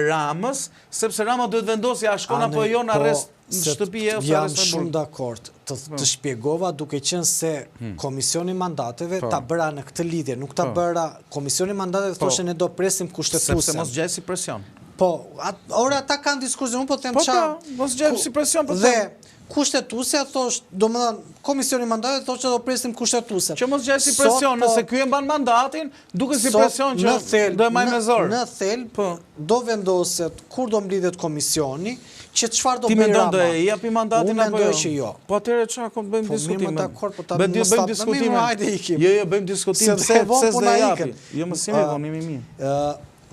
Ramës, sepse Rama duhet vendosi a shkon apo jo në po, arrest në shtëpi ose arrest në burg. Jam shumë dakord. Të, të po. shpjegova duke qenë se hmm. Komisioni i Mandateve po. ta bëra në këtë lidhje, nuk ta bëra Komisioni i Mandateve thoshte ne do presim kushtetuesen. Sepse mos gjej si presion. Po, at, ore ata kanë diskursin, unë po them ça. Po, po, mos gjej si presion, po them. Dhe Kushtetuesja thosh, domethënë, Komisioni i Mandateve thoshte do presim Kushtetuesen. Që mos gjej si presion, po, nëse ky e mban mandatin, duket si presion që do e mbaj me zor. Në thelb, po. do vendoset kur do mblidhet komisioni, që çfarë do bëjë Rama. Ti mendon do e japi mandatin apo jo? Unë mendoj që jo. Po atëherë çfarë po bëjmë po, diskutime? Po mirë, dakord, po ta mos ta diskutime. Hajde ikim. Jo, jo, bëjmë diskutim pse pse s'do e japi. Jo, mos jemi vonë, jemi mirë. Ë,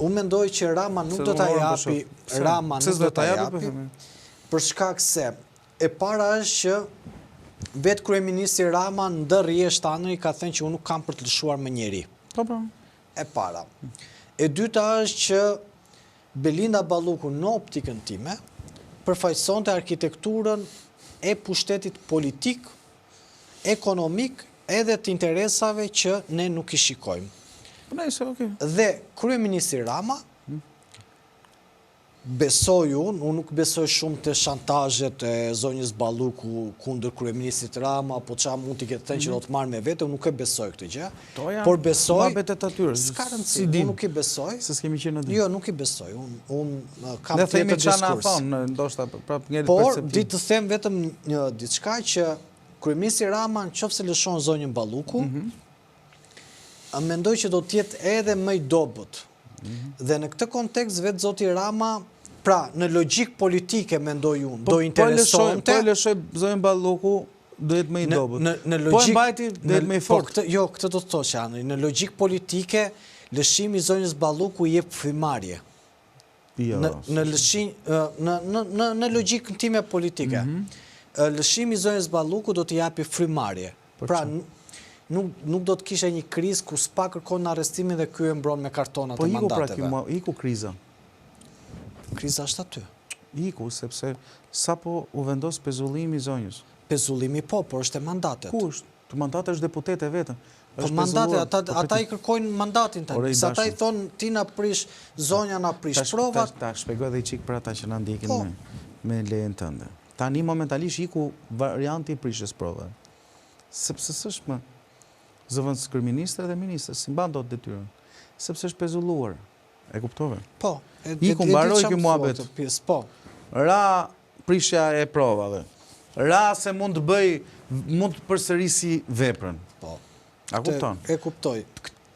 unë mendoj që Rama nuk do ta japi, Rama nuk do ta japi. Për shkak se e para është që vetë kryeministri Rama ndër rresht Andri ka thënë që unë nuk kam për të lëshuar më njeri. Po, po. E para. E dyta është që Belinda Balluku në optikën time përfaqësonte arkitekturën e pushtetit politik, ekonomik edhe të interesave që ne nuk i shikojmë. Po nejse, okay. Dhe kryeministri Rama hmm. Besoj unë, unë nuk besoj shumë te shantazhet e zonjës Balluku kundër kryeministrit Rama, apo ça mund t'i ketë thënë që mhm. do të marrë me vete, unë nuk e besoj këtë gjë. Por besoj muhabetet e atyre. S'ka rëndësi, unë nuk i besoj. Se s'kemi qenë aty. Jo, nuk i besoj. Unë unë kam tjetër diskurs. Ne themi ça na thonë, ndoshta prapë ngelet perceptim. Por di të them vetëm një diçka që kryeministri Rama në qoftë se lëshon zonjën Balluku, mm mendoj që do të jetë edhe më i dobët. Mhm. Dhe në këtë kontekst vetë zoti Rama, pra në logjikë politike mendoj unë, po, do po interesonte... Po e lëshoi zonjën Balluku, do jetë më i dobët. Në, në logjikë, po e mbajti, do jetë më i po, fortë. Këtë, jo, këtë do të thosha, në logjikë politike, lëshimi i zonjës Balluku i jep frymëmarrje. Jo, në në lëshim në në në në logjikën time politike. Mm -hmm. Lëshimi i zonjës Balluku do t'i japi frymëmarrje. Pra nuk nuk do të kishte një krizë ku SPAK kërkon arrestimin dhe ky e mbron me kartonat po e mandateve. Po iku pra ky, iku kriza. Kriza është aty. Iku sepse sapo u vendos pezullimi i zonjës. Pezullimi po, por është te mandatet. Ku është? Te mandatet është deputete vetëm. Po mandate, ata, po ata i kërkojnë mandatin tani. Se ata i thonë ti na prish, zonja na prish provat. Ta shpjegoj edhe një çik për ata që na ndjekin po. me, me lejen tënde. Tani momentalisht iku varianti i prishjes provave. Sepse s'është më zëvendëskryeministre dhe ministre, s'i mban dot detyrën. Sepse është pezulluar. E kuptove? Po. E, iku mbaroi ky muhabet. Po. Ra prishja e provave. Ra se mund të bëj, mund të përsërisi veprën. Po. A kupton? E kuptoj.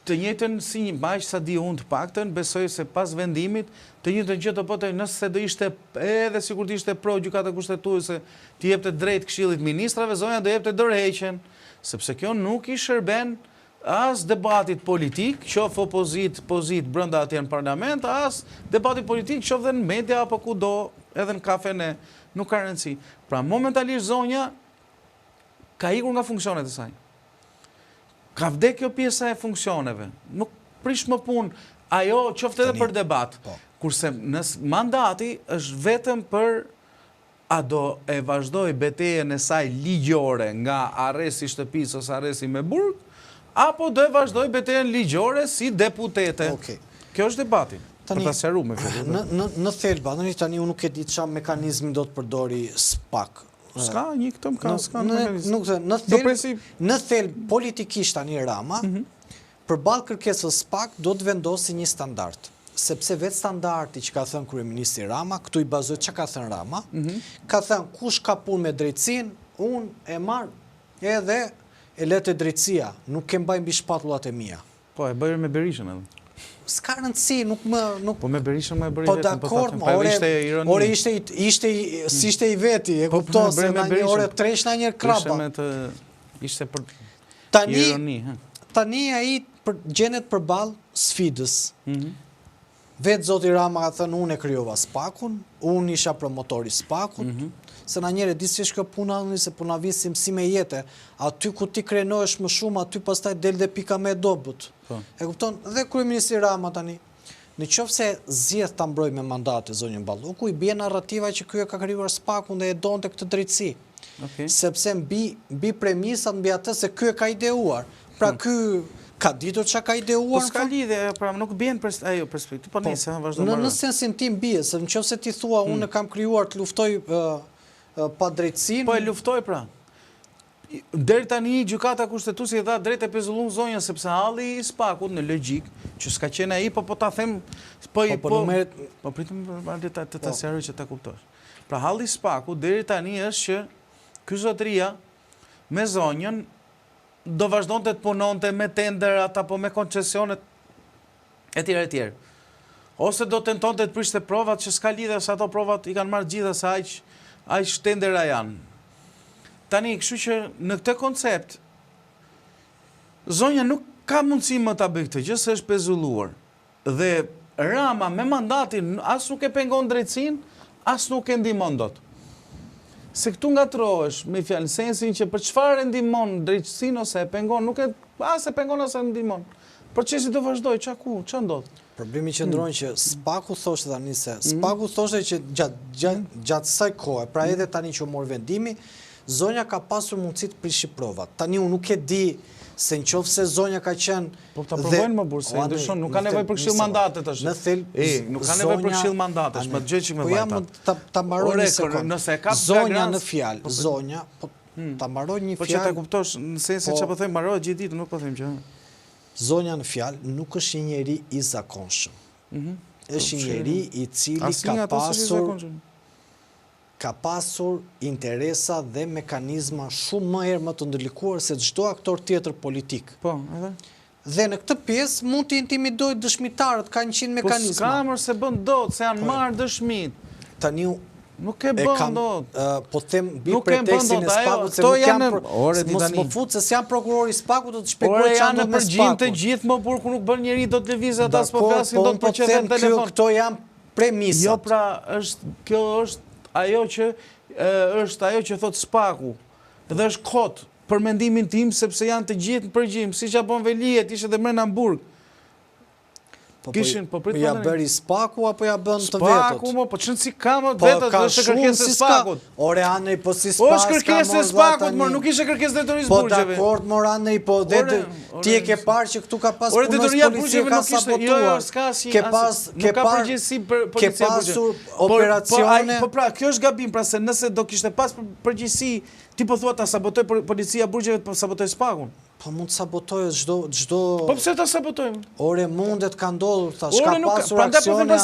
Të njëjtën si një aq sa di unë të paktën, besoj se pas vendimit, të njëjtën gjë do bënte nëse do ishte edhe sikur të ishte pro Gjykata Kushtetuese, t'i jepte drejt Këshillit të Ministrave, zonja do jepte dorëheqjen, sepse kjo nuk i shërben as debatit politik, qoftë opozitë, pozitë brenda atje në parlament, as debatit politik, qoftë dhe në media apo kudo, edhe në kafene, nuk ka rëndësi. Pra momentalisht zonja ka ikur nga funksionet e saj. Ka vdek kjo pjesa e funksioneve. Nuk prish më punë ajo qoftë edhe për debat. Po. Kurse nëse mandati është vetëm për A do e vazhdojë betejën e saj ligjore nga arresti i shtëpisë ose arresti me burg, apo do e vazhdojë betejën ligjore si deputete? Okej. Kjo është debati. Për ta sqaruar me fjalë. Në në në thelb, Andoni, tani unë nuk e di çfarë mekanizmi do të përdori SPAK. S'ka një këtë më ka, s'ka mekanizëm. Nuk në thelb, në thelb politikisht tani Rama, mhm. Përballë kërkesës SPAK do të vendosi një standard, sepse vetë standardi që ka thënë kryeministri Rama, këtu i bazoj ça ka thënë Rama, ka thënë kush ka punë me drejtësinë, unë e marr edhe e lë te drejtësia, nuk e mbaj mbi shpatullat e mia. Po, e bëri me Berishën edhe. S'ka rëndësi, nuk më nuk Po me Berishën më e bëri po vetëm, po ta them, po ore, ishte ironi. Ore ishte ishte s'ishte i veti, e po, po, kupton se na një orë tresh na një krapa. Ishte me të ishte për Tani, Ironi, tani ai për, gjendet përballë sfidës. Mm -hmm. Vetë zoti Rama ka thënë unë e krijova SPAK-un, unë isha promotor i SPAK-ut, mm -hmm. se nganjëherë e di si është kjo puna, unë se po na vjen si mësime jete, aty ku ti krenohesh më shumë, aty pastaj del dhe pika më e dobët. Po. E kupton? Dhe kryeministri Rama tani, në qoftë se zgjedh ta mbrojë me mandate zonjën Balluku, i bie narrativa që ky e ka krijuar SPAK-un dhe e donte këtë drejtësi. Okay. Sepse mbi, mbi premisat, mbi atë se ky e ka ideuar. Pra hmm. ky ka ditur ça ka ideuar. Po s'ka lidhje, pra nuk bie në pers ajo perspektivë. Po, po nëse vazhdo Në, në sensin tim bie, se në qoftë se ti thua hmm. unë kam krijuar të luftoj uh, uh, padrejtësinë. Po e luftoj pra. Deri tani Gjykata Kushtetuese i dha drejtë e pezullon zonjën sepse halli i SPAK-ut në logjikë, që s'ka qenë ai, po po ta them, po po po, po, po pritëm të ta të ta po. sqaroj që ta kuptosh. Pra halli i SPAK-ut deri tani është që ky zotëria me zonjën do vazhdonte të punonte me tenderat apo me koncesionet etj etj. Ose do tentonte të prishte provat që s'ka lidhje se ato provat i kanë marrë të gjitha se aq aq tendera janë. Tani, kështu që në këtë koncept zonja nuk ka mundësi më ta bëjë këtë gjë se është pezulluar. Dhe Rama me mandatin as nuk e pengon drejtësinë, as nuk e ndihmon dot. Se këtu ngatërrohesh me fjalë në sensin që për çfarë e ndihmon drejtësinë ose e pengon, nuk e as e pengon as e ndihmon. Procesi do vazhdojë, ça ku, ça ndodh? Problemi qëndron hmm. që SPAK-u thoshte tani se hmm. SPAK-u thoshte që gjatë gjatë gjatë kësaj kohe, pra edhe tani që u mor vendimi, zonja ka pasur mundësi të prishi provat. Tani unë nuk e di. Se në qoftë se zonja ka qenë Po ta provojnë më burrë, se i ndryshon, nuk ka nevojë për këshill mandate tash. Në thelb, e, nuk ka nevojë për këshill mandatesh, më dëgjoj çik më po ja, ta ta mbaroj një sekond. Nëse ka zonja në fjalë, po, zonja, po hmm. ta mbaroj një po fjalë. Po që ta kuptosh në sensin çfarë po them, mbaroj gjithë ditën, nuk po them gjë. Zonja në fjalë nuk është një njeri i zakonshëm. Mhm. Është një njeri i cili ka pasur ka pasur interesa dhe mekanizma shumë më herë më të ndërlikuar se çdo aktor tjetër politik. Po, edhe? Dhe në këtë pjesë mund t'i intimidojë dëshmitarët, ka 100 mekanizma. Po s'ka mor s'e bën dot, se janë po, marrë dëshmitë. Tani Nuk e bën dot. Po them mbi pretekstin e SPAK-ut se nuk jam ore ti tani. Mos më fut se s'jam prokuror i SPAK-ut do të shpjegoj çfarë ndodh me SPAK-un. Janë në përgjim të gjithë më burrë ku nuk bën njeri do të lëvizë ata s'po flasin do të po përqethen në telefon. Këto janë Premisat. Jo pra, është, kjo është ajo që është ajo që thotë SPAK-u. Dhe është kot për mendimin tim sepse janë të gjithë në përgjim, siç ia bën Veliajt, ishte dhe mrena në burg. Po, po, Kishin, po prit po ja bëri SPAK-u apo ja bën të vetët? SPAK-u, mo, po ç'rëndësi ka mo po, vetët, është kërkesë e SPAK-ut. Ore Andri, po si s'ka, është kërkesë e SPAK-ut, mo, nuk ishte kërkesë drejtorisë po, burgjeve. Po dakord, mor Andri, po dhe ti e ke parë që këtu ka pas punonjës policie ka sabotuar. Jo, jo, s'ka si, ke pas, ke ka përgjegjësi për policia Ke pasur operacione. Po, pra, kjo është gabim, pra se nëse do kishte pas përgjegjësi, ti po thua ta sabotoj policia e burgjeve, po sabotoj SPAK-un. Po mund të sabotojë çdo çdo Po pse ta sabotojmë? Ore mundet ka ndodhur thash, ka pasur po aksione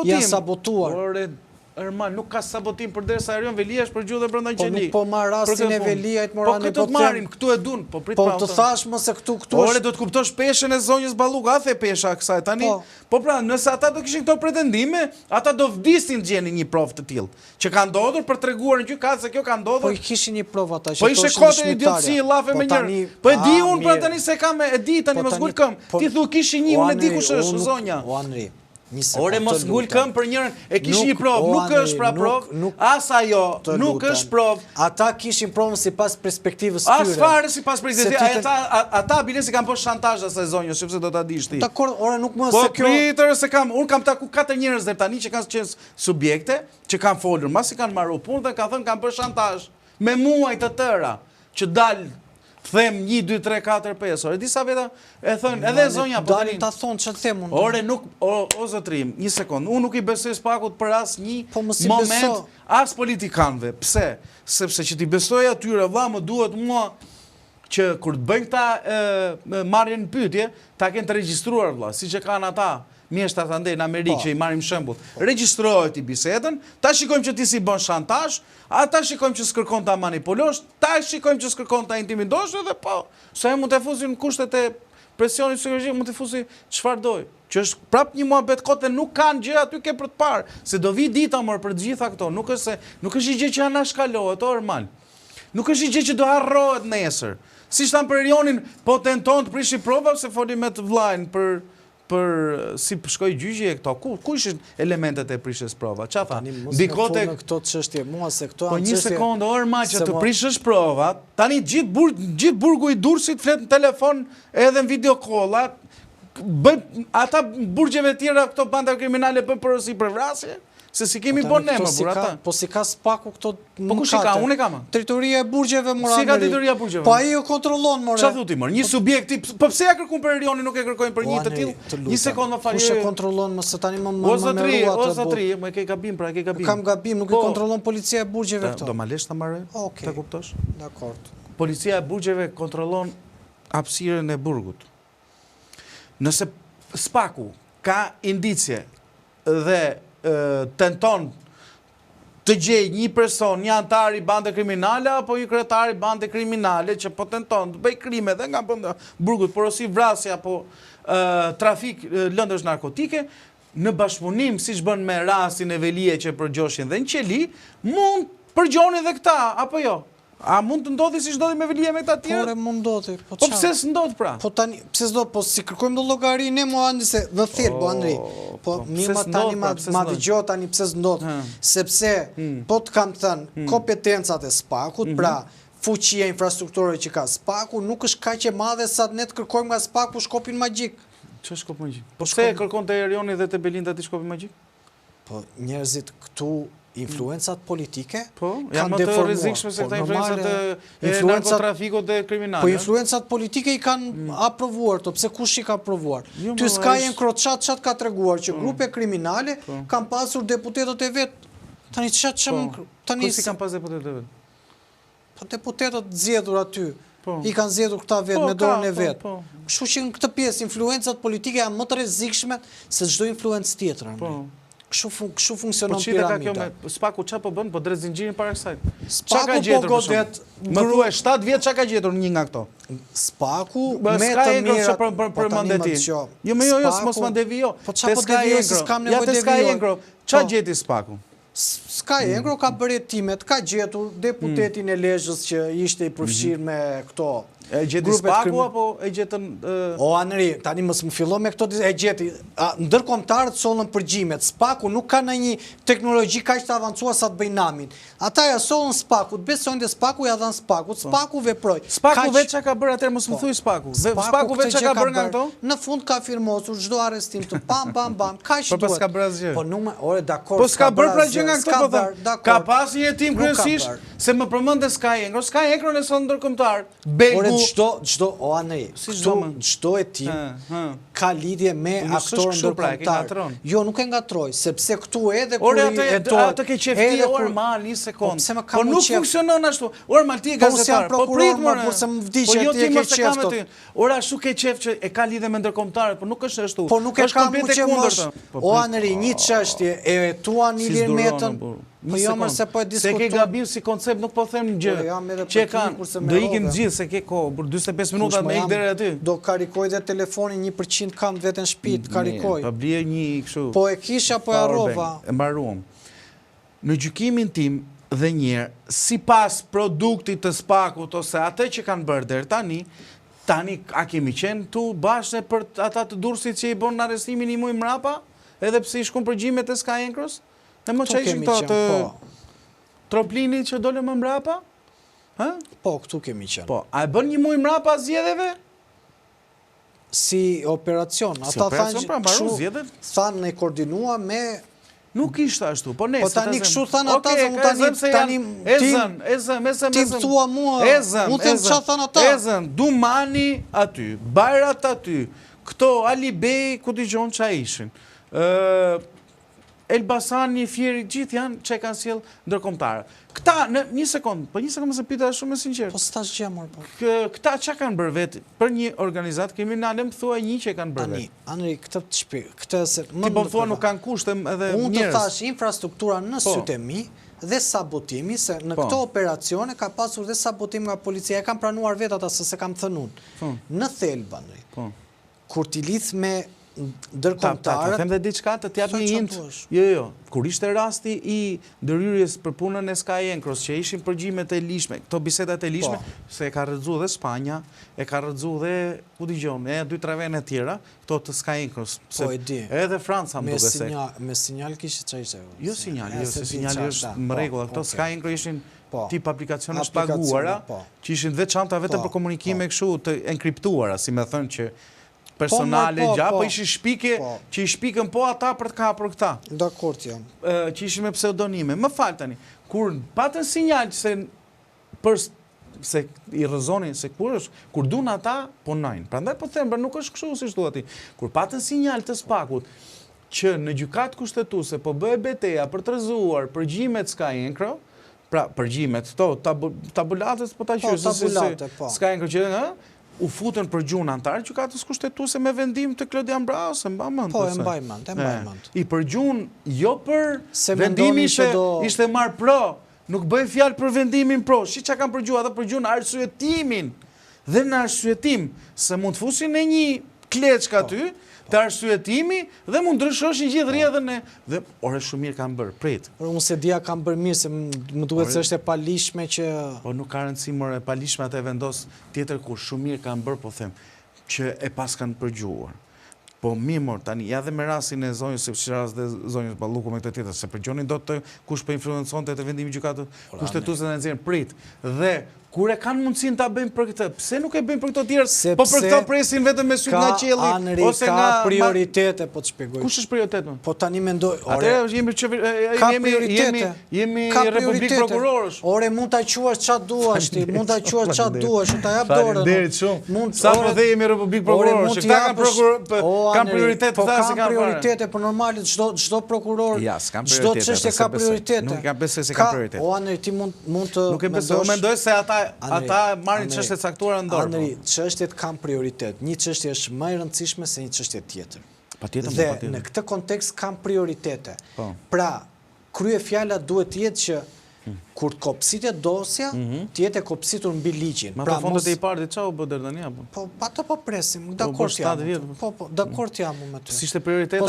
janë sabotuar. Ore Ermal, nuk ka sabotim përderisa Erion Veliaj është përgjuar dhe brenda në qeli. Po nuk po marr rastin e Veliajt, mor po këtë të marrim, këtu e dun, po prit po pra. Po të thash më se këtu këtu është. Ore do të kuptosh peshën e zonjës Balluku, a the pesha kësaj tani? Po. po pra, nëse ata do kishin këto pretendime, ata do vdisnin të gjenin një provë të tillë, që ka ndodhur për treguar në gjykatë se kjo ka ndodhur. Po i kishin një provë ata që po ishte kot e idiotësi llafe po me njërë. Po e di unë pra tani se kam e di tani po mos ngul këmbë. Ti thu kishin një, unë e di kush është zonja. O Andri, Një sekond, Ore mos ngul këmbë për njërën, e kishin një provë, nuk është pra provë, as ajo, nuk është provë. Ata kishin provën sipas perspektivës tyre. As fare sipas perspektivës, ata, ata bile s'i kanë bërë shantazh asaj zonjës, sepse do ta dish ti. Dakord, ore nuk më po, se kjo... Po prit se kam, unë kam taku katër njerëz deri tani që kanë qenë subjekte, që kanë folur, masi kanë marrë punë dhe kanë thënë kanë bërë shantazh me muaj të tëra, që dal them 1 2 3 4 5 ore disa veta e thënë edhe zonja po dalin ta thonë ç'të them unë ore nuk o, o zotri një sekond unë nuk i besoj SPAK-ut për asnjë po, moment as politikanëve pse sepse që t'i besoj atyre vlla më duhet mua që kur të bëjnë këta marrjen në pyetje ta kenë të regjistruar vlla siç e kanë ata mjeshtrat andej në Amerikë po. që i marrim shembull. Regjistroje ti bisedën, ta shikojmë që ti s'i bën shantazh, a ta shikojmë që s'kërkon ta manipulosh, ta shikojmë që s'kërkon ta intimidosh edhe po. Se mund të fusin në kushtet e presionit psikologjik, mund të fusin çfarë dojë. Që është prap një muhabet kot dhe nuk kanë gjë aty ke për të parë, se do vi dita mor për të gjitha këto, nuk është se nuk është një gjë që anashkalohet, o Ermal. Nuk është një gjë që do harrohet nesër. Siç thamë për Erionin, po tenton të prishi prova se foli me të vllajin për për si shkoi gjyqi e këto, ku, ku ishin elementet e prishjes prova? Ça tha? Ndiko te këto çështje mua se këto po janë çështje. Po një sekondë, or ma që të prishësh provat, tani gjithë bur, gjithë burgu i Durrësit flet në telefon edhe në video call-a, bëj ata burgjeve të tjera këto banda kriminale bëjnë porosi për vrasje? Se s'i kemi po bërë ne më burrë ata. Po s'i ka SPAK-u këto Po kush i ka? Unë e kam. Drejtoria e burgjeve more. Si ka drejtoria e burgjeve? Po ai e kontrollon more. Çfarë thotë more? Një subjekt po pse ja kërkon për Erionin nuk e kërkojnë për një të tillë? Një sekondë më fal. Kush e kontrollon më se tani më më O zotri, o zotri, më ke gabim pra, ke gabim. Kam gabim, nuk e po. kontrollon policia e burgjeve këto. Do ma lesh ta mbaroj? Okej. Ta kuptosh? Dakord. Policia e burgjeve kontrollon hapësirën e burgut. Nëse SPAK-u ka indicie dhe tenton të gjejë një person, një anëtar i bande kriminale apo një kryetar i bande kriminale që po tenton të bëjë krime dhe nga brenda burgut, porosi vrasje apo trafik lëndësh narkotike, në bashkëpunim siç bën me rastin e Veliaj që përgjoshin dhe në qeli, mund përgjonin dhe këta apo jo. A mund të ndodhi siç ndodhi me Veliaj me këta të tjerët? Po mund ndodhi, po çfarë? Po pse s'ndodh pra? Po tani, pse s'ndodh? Po s'i kërkojmë do llogari ne mo Andri se në thelb, po Andri. Po, po mirë ma tani ma pra, ma dëgjo tani pse s'ndodh? Sepse hmm. po të kam thënë hmm. kompetencat e SPAK-ut, hmm. pra fuqia infrastrukturore që ka SPAK-u nuk është kaq e madhe sa ne të kërkojmë nga SPAK-u shkopin magjik. Ç'është shkopi magjik? Po pse e kërkon te Erioni dhe te Belinda ti shkopin magjik? Po njerëzit këtu Influencat politike po, janë më të rrezikshme se po, këta influencat e narkotrafikut dhe kriminale. Po influencat politike i kanë mm. aprovuar to, pse kush i ka aprovuar? Jo, Ty Sky EncroChat ça të ka treguar që po. grupe kriminale po. kanë pasur deputetët e vet. Tani ça ça po. tani si kanë pas deputetët e vet? Po deputetët zgjedhur aty, po. i kanë zgjedhur këta vetë, po, me dorën e vet. Po, Kështu që në këtë pjesë, influencat politike janë më të rrezikshme se çdo influencë tjetër. Po. Kështu, kështu funksionon po, piramida. Po kjo me Spaku ça po bën, po dredh zinxhirin para kësaj. Spaku po godet Më thuaj 7 vjet ça ka gjetur një nga këto? Spaku me të mira për për për mandeti. Jo, më jo, jo, mos më devijo. Po ça po devijo se s'kam nevojë devijoj. Ça gjeti Spaku? Sky Encro ka bërë hetimet, ka gjetur deputetin e Lezhës që ishte i përfshirë me këto E gjeti Spaku apo e gjetën... O, Anri, tani mos më fillo me këto, e gjeti. Ndërkombëtarët sollën përgjimet. Spaku nuk ka ndonjë teknologji kaq të avancuar sa të bëjë namin. Ata ja sollën Spakut, besojnë dhe Spaku ja dhanë Spakut, po. Spaku veproi. Spaku vetë ça ka bërë atëherë mos më po. thuj Spaku. Spaku vetë ça ka bërë nga këto? Në fund ka firmosur çdo arrestim të pam pam pam, kaq po, duhet. Po s'ka bërë asgjë. Po nuk më, ore dakord. Po s'ka bërë pra gjë nga këto po them. Ka pas një hetim kryesisht se më përmende Sky Encro, Sky Encro e sollën ndërkombëtarët. Belgu. Ore çdo çdo o Anri, këtu çdo hetim ka lidhje me aktorë pra, ndërkombëtar. Jo, nuk e ngatërroj, sepse këtu edhe kur i hetohet. Ore atë ke qejf ti or mal një sekond. Po, po nuk funksionon ashtu. Or mal ti je po, gazetar. Po prit më, por se më vdiq po, jo, ti e ke qejf të. Ore ashtu ke qejf që e ka lidhje me ndërkombëtarët, po nuk është ashtu. Po nuk e ka më qejf. O Anri, një çështje e hetuan Ilir Metën. Po jo më se po e diskutojmë. Se ke gabim si koncept, nuk po them gjë. Po jam edhe për të kurse më. Do ikin të gjithë se ke kohë, për 45 minuta me ik deri aty. Do karikoj dhe telefonin 1% kam vetë në shtëpi, të karikoj. Po blije një kështu. Po e kisha, po e harrova. E mbaruam. Në gjykimin tim dhe një herë, sipas produktit të SPAK-ut ose atë që kanë bërë deri tani, tani a kemi qenë këtu bashkë për ata të Durrësit që i bënë arrestimin një muaj mbrapa, edhe pse i shkun përgjimet e Sky Encros? E më ça ishin këto të po. Troplinit që dolën më mbrapa? Ha? Po, këtu kemi qenë. Po, a e bën një muaj mbrapa zgjedhjeve? Si operacion. Si Ata operacion, pra, mbaru zgjedhjet? Thanë ne koordinua me Nuk ishte ashtu, po ne. Po tani kështu thanë ata, se unë tani tani e zëm, e zëm, e zëm, e zëm. Ti thua mua, unë them çfarë thanë ata. E zëm, Dumani aty, Bajrat aty, këto Alibej, ku dëgjon ça ishin. Ë Elbasani, Fieri, gjithë janë që e kanë sjellë ndërkombëtarët. Këta, në një sekond, po një sekond se pyeta është shumë e sinqertë. Po s'thashë gjë mor po. Këta ça kanë bërë vetë për një organizatë kriminale, më thuaj një që e kanë bërë vetë. Tani, Anri, këtë të shpi, këtë se më Ti po më thua nuk kanë kushte edhe njerëz. Unë të thashë infrastruktura në po. sytë e mi dhe sabotimi se në po. këto operacione ka pasur dhe sabotim nga policia, e kanë pranuar vetë ata se s'e kam thënë unë. Po. Në thelb Anri. Po. Kur t'i lidh me ndërkombëtarët... Ta, ta, them dhe diçka, të t'jap një hint. Jo, jo, jo. Kur ishte rasti i ndërhyrjes për punën e Sky Encros, që ishin përgjimet e ligjshme, këto bisedat e ligjshme, po. se e ka rrëzu dhe Spanja, e ka rrëzu dhe, ku dëgjon, e dy tre vende tjera, këto të Sky Encros. Se, po, e di. Edhe Franca më duket se. Me sinjal kishte ça ishte? Jo sinjal, jo, se sinjali është në po, rregull, këto Sky Encro ishin po. tip aplikacione të paguara, po. që ishin të veçanta vetëm po, për komunikime kështu të enkriptuara, si me thënë që personale po, gja, po, po ishin shpike që i shpikën po ata për të kapur këta. Dakord jam. Që ishin me pseudonime. Më fal tani, kur patën sinjal se për se i rrëzonin se kur është, kur dun ata punojnë. Prandaj po them, pra nuk është kështu siç thua ti. Kur patën sinjal të SPAK-ut që në gjykatë kushtetuese po bëhej beteja për të rrëzuar përgjimet Sky Encro, pra përgjimet këto tabulatës po ta po, quaj si si po. Sky Encro që ë u futën përgjuan anëtarë gjykatës kushtetuese me vendim të Klodian Brahos, e mban mend. Po, e mbaj mend, e mbaj mend. I përgjuan jo për vendimi ishte do... ishte marrë pro, nuk bëhej fjalë për vendimin pro. Shi çka kanë përgjuar, ata përgjuan arsyetimin. Dhe në arsyetim se mund të fusin në një kleçkë po. aty, të arsyetimi dhe mund ndryshoshin gjithë rrjedhën e dhe ore shumë mirë kanë bërë, prit. Por unë s'e di a kanë bërë mirë se më duket se është e paligjshme që Po nuk ka rëndësi more e paligjshme atë e vendos tjetër kur shumë mirë kanë bërë po them që e paskan përgjuar. Po mirë mor tani ja dhe me rastin e zonjës se si rast dhe zonjës Balluku me këtë tjetër s'e përgjonin dot të kush po influenconte te vendimi i gjykatës kushtetuese dhe nxjerrin prit. Dhe. Kur e kanë mundësinë ta bëjnë për këtë, pse nuk e bëjnë për këto tjerë, po për këto presin vetëm me sytë nga qielli ose nga ka prioritete, po të shpjegoj. Kush është prioritet më? Po tani mendoj, ore. Atëherë jemi që jemi jemi jemi republikë prokurorësh. Ore mund ta quash ça duash ti, mund ta quash ça duash, unë ta jap dorën. Faleminderit shumë. Mund sa po the jemi republikë prokurorësh, këta kanë prokuror kanë prioritet po këta se kanë prioritete, po normale çdo çdo prokuror, çdo çështje ka prioritete. Nuk kam besoj se ka prioritet. O Andri, ti mund mund të Nuk e besoj, unë mendoj se ata ata marrin çështje të caktuara në dorë. Po. Andri, çështjet kanë prioritet. Një çështje është më e rëndësishme se një çështje tjetër. Patjetër, Dhe patjetër. në këtë kontekst kanë prioritete. Po. Pra, kryefjala duhet të jetë që hmm. kur të kopsitet dosja, mm -hmm. të jetë e kopsitur mbi ligjin. Ma pra, fondet e IPARD-it, ça u bë deri tani apo? Po, pa të po presim, po, dakord jam. Po, po, dakord jam unë me ty. S'ishte prioritet po,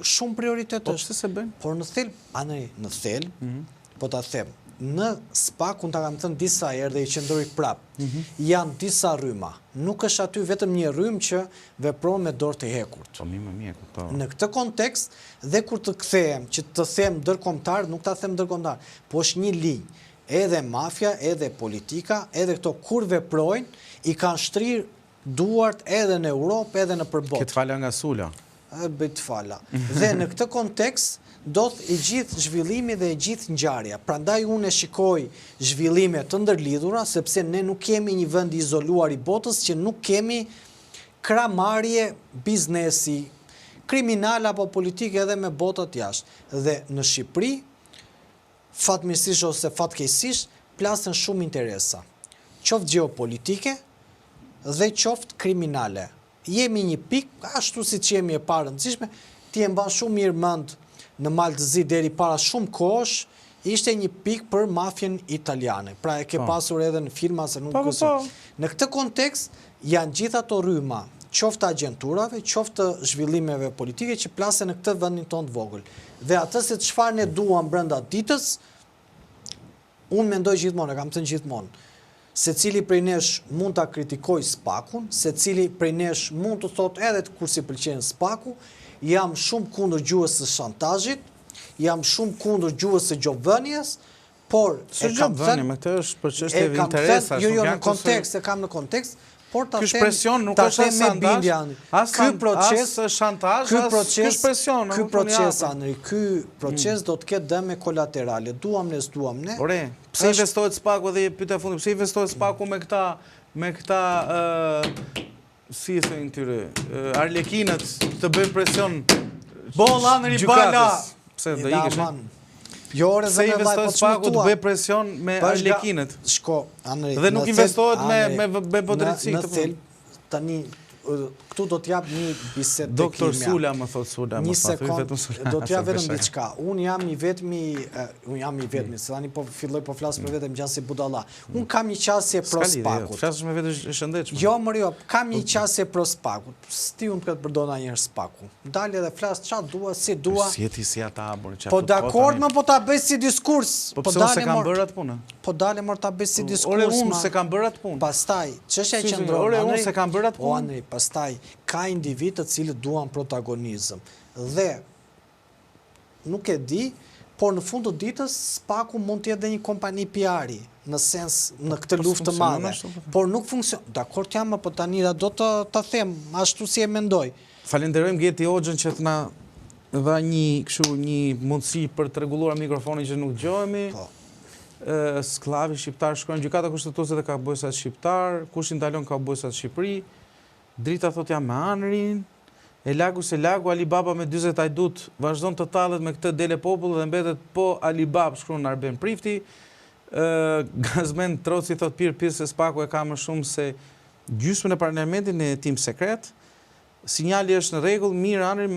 shumë prioritet po, është. Po, pse s'e bëjnë? Por në thelb, Andri, në thelb, mm -hmm. Po ta them, në SPAK unë ta kam thënë disa herë dhe i qëndroj prapë, mhm. janë disa rryma. Nuk është aty vetëm një rrymë që vepron me dorë të hekurt. Po mirë, mirë, kuptova. Në këtë kontekst dhe kur të kthehem që të them ndërkombëtar, nuk ta them ndërkombëtar, po është një linjë. Edhe mafia, edhe politika, edhe këto kur veprojnë, i kanë shtrirë duart edhe në Europë edhe nëpër botë. Ke të fala nga Sula. E bëj të fala. Dhe në këtë kontekst ndodh i gjithë zhvillimi dhe e gjithë ngjarja. Prandaj unë e shikoj zhvillime të ndërlidhura, sepse ne nuk jemi një vend i izoluar i botës që nuk kemi krahmarrje biznesi, kriminal apo politik edhe me botët jashtë. Dhe në Shqipëri, fatmirësisht ose fatkeqësisht, plasen shumë interesa, qoftë gjeopolitike dhe qoftë kriminale. Jemi një pikë, ashtu siç jemi e parëndësishme, ti e mban shumë mirë mend në Mal të Zi deri para shumë kohësh, ishte një pikë për mafien italiane. Pra e ke po. pasur edhe në filma se nuk po, po, po. Në këtë kontekst janë gjithë ato rryma, qoftë të agjenturave, qoftë të zhvillimeve politike që plasen në këtë vendin tonë të vogël. Dhe atë se çfarë ne duam brenda ditës, unë mendoj gjithmonë, e kam thënë gjithmonë, secili prej nesh mund ta kritikojë SPAK-un, secili prej nesh mund të thotë edhe kur s'i pëlqen SPAK-u, jam shumë kundër gjuhës së shantazhit, jam shumë kundër gjuhës së gjobvënies, por e kam thënë, me këtë është për çështje interesash, jo, jo, në kontekst, e kam në kontekst, por ta them, presion nuk është as shantazh, as ky proces, as shantazh, ky proces, presion, ky proces Andri, ky proces mm. do të ketë dëme kolaterale. Duam ne, s'duam ne. Ore, pse investohet SPAK-u dhe pyetja e fundit, pse investohet SPAK-u me këta me këta ë si i thonë këtyre, arlekinët të bëjnë presion Boll Andri Bala. Pse do ikësh? Jo, ore, Pse investohet po SPAK-u të bëjë presion me arlekinët? Shko, Andri. Dhe nuk investohet me me me po drejtësi këtë punë. Tani këtu do të jap një bisedë tek Doktor Sula më thot Sula, më thot vetëm Sula. Do të jap vetëm diçka. Unë jam i vetmi, unë jam i vetmi, se tani po filloj po flas për veten gjë si budalla. Unë kam një qasje pro SPAK-ut. Flasësh me vete e shëndetshme. Jo, mor jo, kam një po. qasje pro SPAK-ut. S'di unë këtë përdor ndonjëherë SPAK-u. Dal edhe flas ça dua, si dua. Si ti si ata apo çfarë? Po dakord, më po ta bëj si diskurs. Po, po pse unë s'e kam bërë atë punë? Po dale mor ta bëj si diskurs. Ore unë s'e kam bërë atë punë. Pastaj, çështja qëndron. Ore unë s'e kam bërë atë punë. O Andri, pastaj ka individë të cilët duan protagonizëm. Dhe Nuk e di, por në fund të ditës SPAK-u mund të jetë dhe një kompani PR-i, në sens në këtë po, luftë të madhe. Po. Por nuk funksion. Dakord jam, po tani do të ta them ashtu si e mendoj. Falenderojmë Geti Hoxhën që të na dha një kështu një mundësi për të rregulluar mikrofonin që nuk dëgjohemi. Po. Skllavi shqiptar shkruan Gjykata Kushtetuese dhe kaubojsat shqiptar, kush i ndalon kaubojsat Shqipëri? Drita thotë jam me Anrin. E lagu s'e lagu, Ali Baba me 40 hajdut vazhdon të tallet me këtë dele popull dhe mbetet po Ali Bab, shkruan Arben Prifti. Ë Gazmend Troci thotë pir pir se SPAK-u e ka më shumë se gjysmën e parlamentit në hetim sekret. Sinjali është në rregull, mirë Anri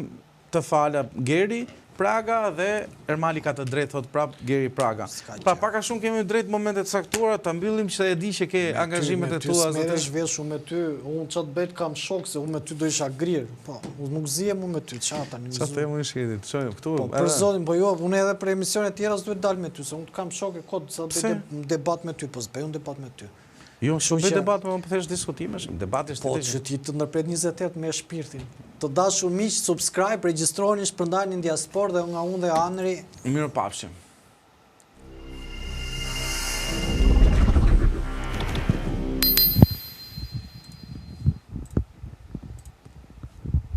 të fala Geri Praga dhe Ermali ka të drejtë thotë prap Geri Praga. Pra pak a shumë kemi drejtë momente të caktuara ta mbyllim që e di që ke angazhimet e tua zotëri. Me ty s'merresh vesh unë me ty, unë ça të bëj të kam shok se unë me ty do isha grirë. Po, unë nuk zihem unë me ty, ça tani. Ça them unë shkretit, të çojmë këtu. Po për zotin, po jo, unë edhe për emisione të tjera s'duhet dal me ty, se unë të kam shok e kot sa bëj debat me ty, po s'bëj unë debat me ty. Jo, shumë bëj debat, më po thesh diskutime, shumë debati është Po që ti të ndërpret 20 herë me shpirtin. Të dashur miq, subscribe, regjistroheni, shpërndajeni në diasporë dhe nga unë dhe Anri. Mirupafshim.